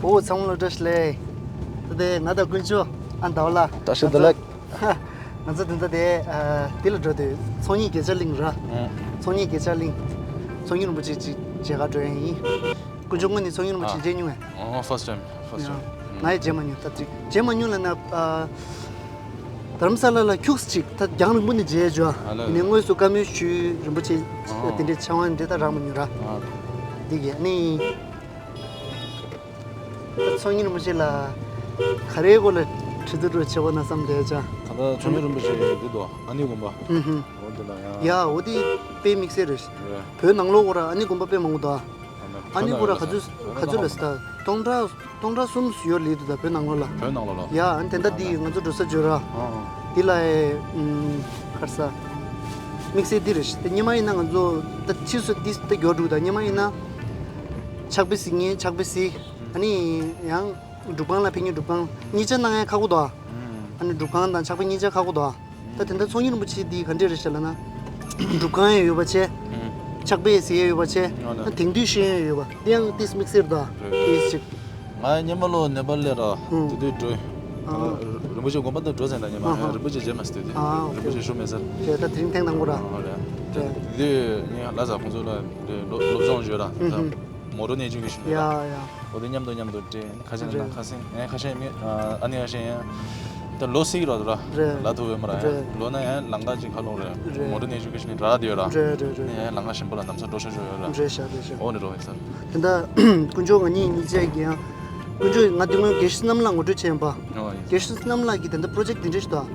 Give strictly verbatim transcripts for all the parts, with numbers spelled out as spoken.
འོ་ཚང་མ་ལ་བཀྲ་ཤིས་བདེ་ལེགས། ད་ལྟ་ང་དང་དཀོན་མཆོག་ཨ་ཟླ་བ་ལགས། བཀྲ་ཤིས་བདེ་ལེགས། ང་ཚོ་ང་ཚོ་དེ་འདྲ་དེ་ཨ་དེ་ལ་འགྲོ་དུས་ཚོང་གཉེར་དགེ་ཆེ་གླིང་ར། ཨང་། ཚོང་གཉེར་དགེ་ཆེ་གླིང་། ཚོང་གཉེར་རིན་པོ་ཆེ་ཅིག་མཇལ་ག་འགྲོ་ཡ་ཡིན། དཀོན་མཆོག་དངོས་གནས་ཚོང་གཉེར་རིན་པོ་ཆེ་ཨ། མཇལ་མྱོང་ངས། ཨོ་first time, first time. ཡ། ང་ཡང་མཇལ་མ་མྱོང་། ད་ཅིག་མཇལ་མ་མྱོང་ལབ་ན་ཨ། དྷ་རམ་ས་ལ་ལ་ཁྱུགས་ཅིག་ད་རྒྱང་རིང་པོ་ནས་མཇལ་བྱུང་། ཨ་ལ་ཡིན་ནའི་དངོས་སུ་བཀའ་མོལ་ཞུས་རིན་པོ་ཆེ་ཨ། དེ་འདྲའི་ཆེ་བ་འདྲ་ད་རག་མ་མྱོང་ར། ཨ། འདི་གས་ནི། ཚོང་གཉེར་རིན་པོ་ཆེ་ལ་ག་རེའི་སྐོར་ལ་དྲི་དུ་འགྲོ་ཆེ་བ་ན་བསམ་བསྡད་ཅག་ད་ལྟ་ཚོང་གཉེར་རིན་པོ་ཆེ་འདི་དོ་ཨ་ནི་དགོན་པ། ཨུ་ཧུམ། འོ་འདི་ལ་ཡང་། ཡ་འོ་དེ་དཔེ་དམིགས་བསལ་རེད། རེད། བོད་ནང་ལོགས་སྐོར་ཨ་ནི་དགོན་པ་དཔེ་མང་པོ་འདུག་ཨ་ནི་སྐོར་ག་ཚོད་ག་ཚོད་ལ་སྟ་སྟོང་ཕྲག་སྟོང་ཕྲག་གསུམ་ཡོད་ལེ་འདུག་ད་བོད་ནང་ལོགས་ལ། བོད་ནང་ལོགས་ལ། ཡ་ཨ་ནི་དེ་འདྲ་འདི་ང་ཚོ་འགྲོ་ས་བརྗོད་ར། ཨ་ཨ། འདི་ལ་ཨེ་ཨུམ་ག་རེ་ཟ། དམིགས་བསལ་འདི་རེད། ད་སྔོན་མ་ཡིན་ན་ང་ཚོ་ད་ཕྱིས་སུ་འདི་ད་མགྱོགས་འགྲོ་ད་སྔོན་མ་ཡིན་ན། ཕྱག་དཔེ་གཟིགས་ངེས་ཕྱག་དཔེ་གཟིགས། ཨ་ནི་ཡང་སྒྲུབ་ཁང་ལ་ཕེབས་ངེས་སྒྲུབ་ཁང་གཉིས་ཆ་གནང་ཡ་ཁག་པོ་འདུག་ཨ་ནི་སྒྲུབ་ཁང་དང་ཕྱག་དཔེ་གཉིས་ཆ་ཁག་པོ་འདུག་ད་དེ་འདྲ་ཚོང་གཉེར་རིན་པོ་ཆེ་འདི་ག་འདྲས་རེད་ཤག་ལབ་ན། སྒྲུབ་ཁང་ཡང་ཡོད་པ་བྱས། ཕྱག་དཔེ་གཟིགས་ཡ་ཡོད་པ་བྱས། ཨ་ལ། དེང་དུས་ཤེས་ཡ་ཡོད་པ་འདི་ཡང་ཏིས་དམིགས་བསལ་འདུག་རེད། ཏིས་ཅིག་ང་སྔོན་མ་ལོ་ནེ་པཱལ་ལ་ར་ཨུ། དེ་དུས་འགྲོ། ཨ། རིན་པོ་ཆེ་དགོན་པ་དུ་འགྲོ་ཟིན་ད་སྔོན་མ། ཨ་ཧ། རིན་པོ་ཆེ་མཇལ་མ་སྲིད་དུས། ཨ་ཨོ་རིན་པོ་ཆེ་ཞུ་མེད་ཟེར། དེ་ད་དེ་རིང་ཐེངས་དང་པོ་ར། ཨ་རེད། དེ་རེད། དེ་དུས་ངས་ལ་ཟ་ཁོང་ཚོ་ལ་སློབ་སྦྱོང་བྱོས་ར། ཨུ་ཧུ། མོ་ཊ་གནས་ཆུང་གི་ཞིག་ཡ་ཡ། འོ་དེ་མཉམ་དུ་མཉམ་དུ་སྤྲད། ཁ་ཤས་ན་རེད། ཁ་སེང་ཨེ་ཁ་ཤས་མི་ཨ་ནི་ཁ་ཤས་ཡང་། ད་ལོ་སིག་རོ་ར། རེད། ལ་ཐུ་བེ་མ་ར་ཡ། རེད། ལོ་ན་ཡང་ལང་ཀ་ཅིག་ཁ་ལོ་རེད། རེད། མོ་ཊ་གནས་ཆུང་གི་ཞིག་ནི་ར་དེ་ཡོད་ར། རེད་རེད་རེད། ཡང་ལང་ཀ་ཞིམ་པོ་ལ་ནམ་ས་འགྲོ་ཤོ་ཤོ་ཡོད་ར། རེད་ཤག་རེད་ཤག་འོ་ནི་རོ་ཡིན་ས། དེ་འདྲ་དཀོན་མཆོག་ང་གཉིས་གཉིས་བཅས་ཀྱི་ཡང་། དཀོན་མཆོག་ང་དེ་སྔོན་དགེ་བཤེས་བསོད་ནམས་ལགས་ངོ་སྤྲོད་བྱས་ཡིན་པ། ཨོ་ཡིན། དགེ་བཤེས་བསོད་ནམས་ལགས་ཀྱིས་དེ་འདྲ་པོ་རོ་ཇེཀ་འདི་འདྲ་ཞིག་དང་།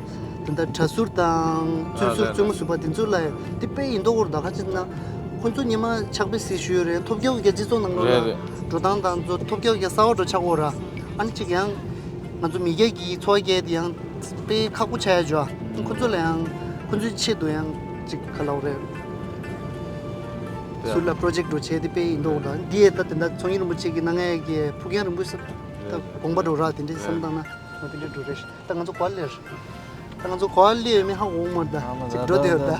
དེ་འདྲ་གྲྭ་ཟུར་དང་། ཚོད་ཟུར། ཨ་རེད། བཙུན་མོ་ཟུར་པ་དེ་ཚོ་ལ་དེ་དཔེ་ཡིན་མདོག་གོ་རེད། ད་ག་ཅི་ན། ཁོ་ཚོ་ཉི་མ་ཕྱག་དཔེ་གཟིགས་ཞུས་ཡོད་རེད། ཐོབ་རྒྱག་གི་སྤྱི་ཚོགས་ནང་ལོགས་ལ། རེད་རེད། འགྲོ་སྟངས་དང་ཚོ་ཐོབ་རྒྱག་གི་གསར་བ་འགྲོ་ཆགས་གོ་ར། ཨ་ནི་གཅིག་ཡང་། ང་ཚོ་མི་སྒེར་གྱི་འཚོ་བ་སྐྱེལ་དེ་ཡང་། དཔེ་ཁག་པོ་ཆགས་ཡ་ཅོ། ཁོ་ཚོ་ལ་ཡང་། ཁོ་ཚོའི་ཆེད་དུ་ཡང་གཅིག་ག་ལབ་རེད། དེ་ཟུར་ལ་པོ་རོ་ཇེཀ་འགྲོ་བྱས་དེ་དཔེ་ཡིན་མདོག་ད་འདི་ཡས་ད་དེ་འདྲ་ཚོང་གཉེར་རིན་པོ་ཆེ་གི་གནང་ཡས་ཀྱི་ཕུགས་རྒྱང་རིང་པོ་ཟེར། ད་དགོངས་པ་འགྲོ་ར་དེ་འདྲའི་བསམ་བཏང་ན་ང་དེ་འདྲའི་འགྲོ་རེད། ད་ང་ཚོ་གོ་ལེར། ད་ང་ཚོ་གོ་ལེ་མི་ཧ་གོ་མ་ད་ཅིག་འགྲོ་དེ་ཡོད་ད།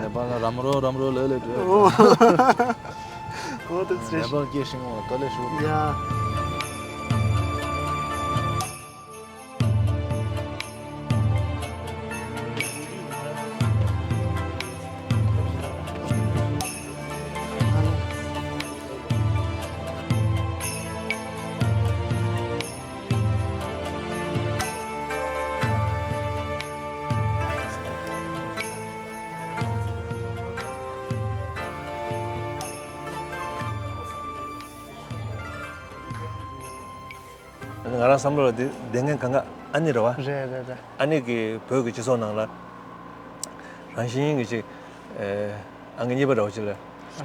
ནེ་པཱལ་ལ་རམ་རོ་རམ་རོ་ལེ་ལེ་འགྲོ། ཨོ་ད་ཚེ་ནེ་པཱལ་སྐྱེས་ཤིང་བ་ད་ལེ་ཤུ། ཡ། ང་རང་བསམ་བློ་ལ་འདི་འདི་ངན་གང་ག་ཨ་ནི་རེད་བ། རེད་རེད་རེད། ཨ་ནི་གི་བོད་ཀྱི་སྤྱི་ཚོགས་ནང་ལ་རང་བཞིན་གྱི་ཅིག་ཨ་ངའི་གཉིས་པ་འདྲ་བོ་ཅིག་ལ་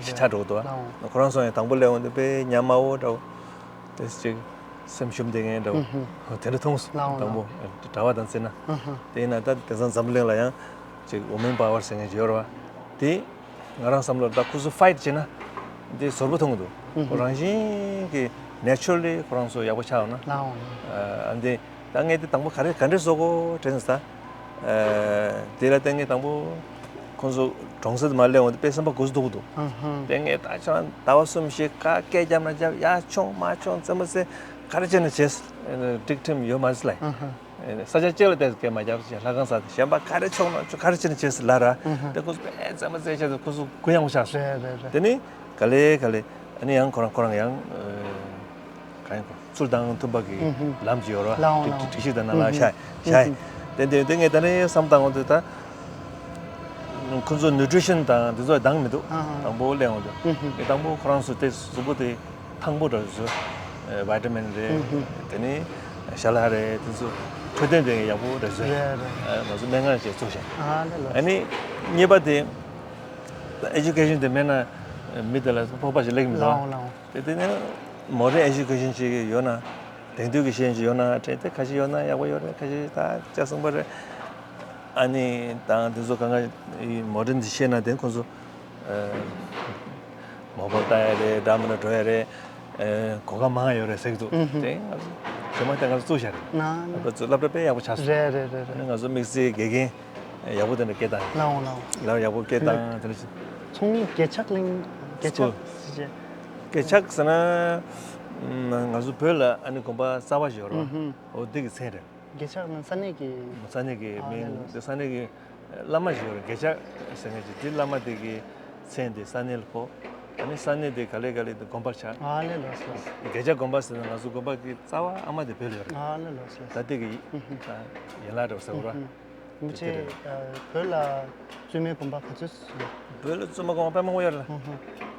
ཆགས་འགྲོ་གི་འདུག་བ། ཁོ་རང་ཚོ་ཡང་དང་པོ་སླེབས་འོང་དུས་དཔེ་ཉམས་དམའ་བོ་འདྲ་བོ། དེ་ཅིག་སེམས་ཞུམ་བསྡད་མཁན་འདྲ་བོ། དེ་འདྲ་མཐོང་སོང་། དང་པོ་གྲྭ་པ་དང་བརྩིས་ན། དེ་ཡིན་ན་ད་དེང་སང་འཛམ་བུ་གླིང་ལ་ཡང་ཅིག་ཝུ་མེན་པ་ཝར་ཟེར་མཁན་ཅིག་ཡོད་རེད་བ། དེ། ང་རང་བསམ་བློར་ད་ཁོ་ཚོ་ཕའིཊ་བྱས་ན་འདི་ཟོར་པོ་མཐོང་གི་འདུག་ཁོ་རང་བཞིན་གྱིས་ནེ་ཅུ་ར་ལི་ཁོ་རང་ཚོ་ཡག་པོ་ཆགས་ཡོང་ན། ལའོ། ཨ་འདི་ད་ངས་འདི་དང་པོ་ག་རེ་ག་འདྲས་བཟོ་དགོས་དྲན་སོང་ད། དེ་ལ་བརྟེན་ངས་དང་པོ་ཁོ་ཚོ་གྲོང་གསེབ་མ་སླེབས་འོང་དེ་དཔེ་སེམས་པ་འགུལ་འདུག་འདུག་དེ་ངས་ད་ཆང་ཟླ་བ་གསུམ་བཞི་ཁ་སྐད་རྒྱབ་ན་རྒྱབ་ཡ་མཆོང་མ་མཆོང་རྩེད་མོ་རྩེ་ག་རེ་བྱས་ན་བྱས་སྒྲིག་ཁྲིམས་ཡོད་མ་རེད་ལ། ས་ཆ་གཅིག་ལ་བལྟས་སྐད་མ་རྒྱབ་ཅེས་ལྷ་ཁང་ཟེར་གཞན་པ་ག་རེ་ཆོག་ན་ཆོག་ག་རེ་བྱེད་ན་བྱེད་ཟེར་ལབ་ར། དེ་ཁོ་ཚོ་དཔེ་རྩེད་མོ་རྩེ་བྱས་ཁོ་ཚོ་གུ་ཡངས་པོ་ཆགས་སོང་། རེད་རེད་རེད། དེ་ནི་ག་ལེ་ག་ལེ་ཨ་ནི་ཡང་ཁོ་རང་ཁོ་རང་ཡང་ག་ཡང་ཚུལ་དང་མཐུན་པ་གི་ལམ་གྱི་ཡོད་ར། ལའོ་ལའོ། སྒྲིག་གཞི་དང་ནང་ལ་ཤ་ཤ་དེ་དེ་དེ་ངས་ད་ནི་བསམ་བཏང་འོང་དུས་ད་ཁོ་ཚོ་ནུ་ཊི་རི་ཤན་དང་དེ་ཚོ་འདང་མི་འདུག་དང་པོ་སླེབས་འོང་དུས་ངས་དང་པོ་ཁོ་རང་ཚོ་དེ་གཟུགས་པོ་དེ། ཐང་པོ་འདྲ་བཟོས། ཨེ་བི་ཊ་མིན་རེད། ཨུ་ཧུ། དེ་ནས་ཞལ་ལག་རེད། དེ་ཚོ་འཕྲོད་བསྟེན་དེ་ཡག་པོ་རེད་བཟོས། རེད་རེད། ཨ་ང་ཚོ་སྨན་ཁང་ཅིག་བཙུགས་ཤག་ཨ་ལེ་ལོ། ཨ་ནི་གཉིས་པ་དེ་ཨེ་ཇུ་ཀེ་ཤན་དེ་མེད་ན་མི་དེ་ལ་སྤོབས་པ་ཞིག་སླེབས་མི་འདུག་ལའོ་ལའོ། དེ་དེ་ནས་མོ་ཌན་ཨེ་ཇུ་ཀེ་ཤན་ཅིག་ཡོད་ན། དེང་དུས་ཀྱི་ཤེས་ཡོན་ཅིག་ཡོད་ན་དྲན་ཏེ་ཁ་ཤས་ཡོད་ན་ཡག་པོ་ཡོད་རེད། ཁ་ཤས་ད་ལྕགས་ཟམ་པ་རེད། ཨ་ནི་དང་དེ་ཚོ་གང་ག་མོ་ཌན་དེ་ཤེས་ན་དེ་ཁོ་ཚོ་མོ་བལ་ལྟ་ཡ་རེད། འདྲ་མི་འདྲ་འགྲོ་ཡ་རེད། ཨེ་གོ་སྐབས་མང་ཡོད་རེད་ཟེར་གྱི་འདུག་ཨུ་ཧུ། དེ་ང་ཚོ་ཇེ་མང་དེ་ང་ཚོ་བཙུགས་བཞག་རེད། ན་ང་ཚོ་སློབ་གྲྭ་དཔེ་ཡག་པོ་ཆགས་སོང་། རེད་རེད་རེད་རེད། ཨ་ནི་ང་ཚོ་དམིགས་བསལ་དགེ་རྒན་ཡག་པོ་དེ་འདྲ་སྐད་བཏང་། ལའོ་ལའོ། ལའོ་ཡག་པོ་སྐད་བཏང་དེ་འདྲ་བྱས། ཚོང་གི་གྱལ་ཆག་གླིང་། གྱལ་ཆག་སྐོར། ཟེར་བྱས། གྱལ་ཆག་ཟེར་ན། ང་ཚོ་བོད་ལ་ཨ་ནི་དགོན་པ་གསར་པ་ཞིག་ཡོད་རེད་བ། འོ་འདི་གི་མཚན་རེད། དགེ་ཆགས་ནི་ས་གནས་ཀྱི། ས་གནས་ཀྱི་མིང་དེ་ས་གནས་ཀྱི་བླ་མ་ཞིག་ཡོད་རེད། དགེ་ཆགས་ཟེར་མཁན་ཅིག་དེ་བླ་མ་དེ་གི་མཚན་དེ་ས་གནས་ལ་ཕོག་ཨ་ནི་ས་གནས་དེ་ག་ལེ་ག་ལེ་དེ་དགོན་པར་ཆགས། ཨ་ལེ་ལགས་སོ། དགེ་ཆགས་དགོན་པ་ཟེར་ན་ང་ཚོ་དགོན་པ་གི་རྩ་བ་ཨ་མ་དེ་བོད་ལ་ཡོད་རེད། ཨ་ལེ་ལགས་སོ། ད་ལྟའི་གི་ཡན་ལག་རེད་ཟེར་བ། རིན་པོ་ཆེ། བོད་ལ་བཙུན་མའི་དགོན་པ་ག་ཚོད་ཡོད། བོད་ལ་བཙུན་མ་དགོན་པ་དཔེ་མང་པོ་ཡོད་རེད།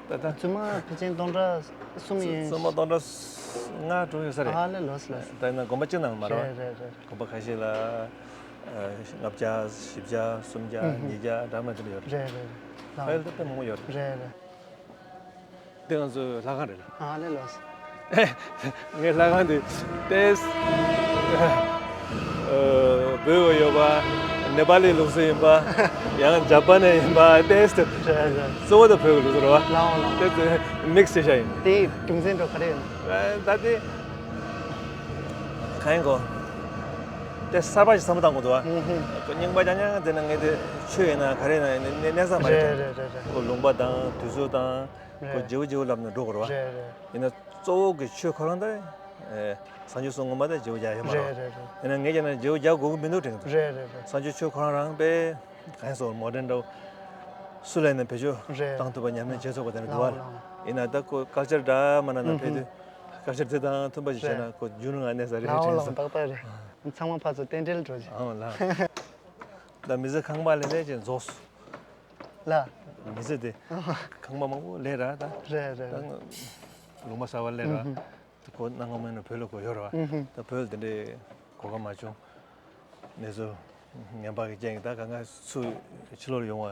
ད་ད། བཙུན་མ་ཕལ་ཆེར་སྟོང་ཕྲག་གསུམ་ཡིན། བཙུན་མ་སྟོང་ཕྲག་ལྔ་དྲུག་ཡོད་ས་རེད། ཨ་ལེ་ལགས་སོ་ལགས་སོ། ད་ཡིན་ན་དགོན་པ་གཅིག་ནང་མ་རེད། རེད་རེད་རེད། དགོན་པ་ཁ་ཤས་ལ་ལྔ་བརྒྱ་བཞི་བརྒྱ་སུམ་བརྒྱ་ཉིས་བརྒྱ་འདྲ་མི་འདྲ་ཡོད་རེད། རེད་རེད་རེད། ཕ་ཡུལ་དུ་དཔེ་མང་པོ་ཡོད་རེད། རེད་རེད། འདི་ང་ཚོའི་ལྷ་ཁང་རེད་ལ། ཨ་ལེ་ལགས་སོ། ངའི་ལྷ་ཁང་འདི་ཏེས་བོད་ཡོད་པ་ནེ་པ་ལི་ལུགས་སྲོལ་ཡིན་པ་ཡང་ཇ་པ་ནི་ཡིན་པ་ཏེས་གཙོ་བོ་དེ་བོད་ཀྱི་ལུགས་སྲོལ་རེད་བ། ལའོ་ལའོ། ཏེས་མིག་སི་བྱས་བཞག་ཡིན། དེའི་རྒྱུ་མཚན་དེ་ག་རེ་ཡིན། ད་དེ་གང་ཡིན་གོ། དེ་གསར་པ་ཞིག་བསམ་བློ་བཏང་དགོས་འདུག་བ། རྙིང་པ་རྐྱང་རྐྱང་དེ་ན་ངས་དེ་ཆོས་ཡིན་ན་ག་རེ་ཡིན་ན་གནས་ས་མ་རེད། རེད་རེད་རེད་རེད། ཁོ་ལུང་པ་དང་དུས་ཚོད་དང་ཁོ་རེད། བརྗེ་པོ་བརྗེ་པོ་ལབ་ན་འགྲོ་དགོས་རེད་བ། རེད་རེད། ཡིན་ན་གཙོ་བོ་གི་ཆོས་ཁོ་རང་ད་བཟང་སྤྱོད་གསུམ་ངོ་མ་ད་བརྗེ་པོ་རྒྱག་ཡོད་མ་རེད་བ། རེད་རེད་རེད། ཡིན་ན་ངས་ཀྱང་ན་བརྗེ་པོ་རྒྱག་དགོས་ཀྱི་མི་འདུག་དྲན་གྱི་འདུག་རེད་རེད་རེད། བཟང་སྤྱོད་ཆོས་ཁོ་རང་རང་པས་གང་སོ་མོ་ཌན་འདྲ་བོ་སུ་ལས་ནས་བེད་སྤྱོད་རེད། བཏང་ཐུབ་པ་ཉམས་ལེན་བྱེད་ཚུགས་པ་དེ་འདྲ་འདུག་བ། ལའོ་ལའོ། ཡིན་ན་ད་ཁོ་ཀལ་ཅར་འདྲ་མ་ན་ན་ཕེབས་དུས་ཀལ་ཅར་དེ་དང་མཐུན་པ་ཞིག་བྱས་ན་ཁོ་རྒྱུན་རིང་ལ་གནས་ས་རེད་ལའོ་དྲན་ལའོ། སོང་། ཏག་ཏག་རེད། ཚང་མ་ཕར་ཚུར་རྟེན་འབྲེལ་འགྲོ་ཅིག་ཨང་ལ། ད་མི་ཚེ་ཁང་པ་ལས་ལས་ཅན་རྫོགས་སོང་། ལ། མི་ཚེ་དེ་ཁང་པ་མང་པོ་ལས་ར་ད། རེད་རེད་ད་རེད། ལུང་པ་གསར་པ་ལས་ར། ཨུ་ཧུ། ད་གོ་གནང་ངོ་མེད་ན་བོད་ལ་གོ་ཡོད་ར་བ། ཨུ་ཧུ། ད་བོད་ལ་དེ་འདྲའི་གོ་སྐབས་མ་བྱུང་། གནས་ཚུལ་ངན་པ་གི་རྐྱེན་གྱིས་ད་གང་ག་ཚུར་ཕྱི་ལོགས་ལ་ཡོང་བ།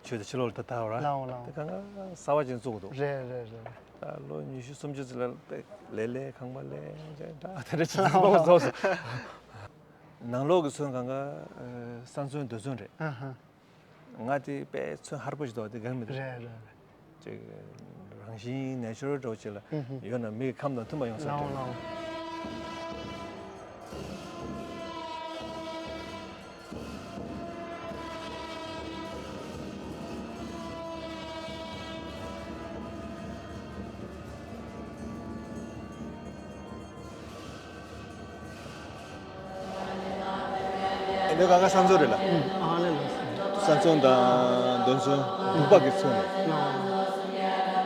ཆོས་དེ་ཕྱི་ལོགས་ལ་ད་དར་བ་ར། ལའོ་ལའོ། ད་གང་ག་གསར་པ་ཅན་བཙུགས་འདུག་རེད་རེད་རེད། ད་ལོ་ཉི་ཤུ་སུམ་ཅུ་ཙམ་ལ་ལས་ལས་ཁང་པ་ལས་ད་དེ་འདྲ་ཅིག་ལའོ་ལའོ། རྫོགས་སོང་། ནང་ལོགས་ཀྱི་ཚོན་གང་ག་ས་ཚོན་རྡོ་ཚོན་རེད། ཨ་ཧ། ང་དེ་དཔེ་ཚོན་ཧར་པོ་ཞིག་འདུག་དེ་གང་མི་འདུག་རེད་རེད་རེད། ཅིག་རང་བཞིན་ནེ་ཅུ་རལ་འདྲ་བོ་ཅིག་ལ་ཨུ་ཧུ། ཡོད་ན་མི་གི་ཁམས་དང་མཐུན་པ་ཡོང་ས་ལའོ་རེད། ལའོ། འདི་ག་ག་ས་མཚོ་རེད་ལ། ཨ་ལེ་ལགས་སོ། ས་མཚོ་དང་རྡོ་མཚོ་ཕུར་པ་གི་མཚོ་རེད། ཨ་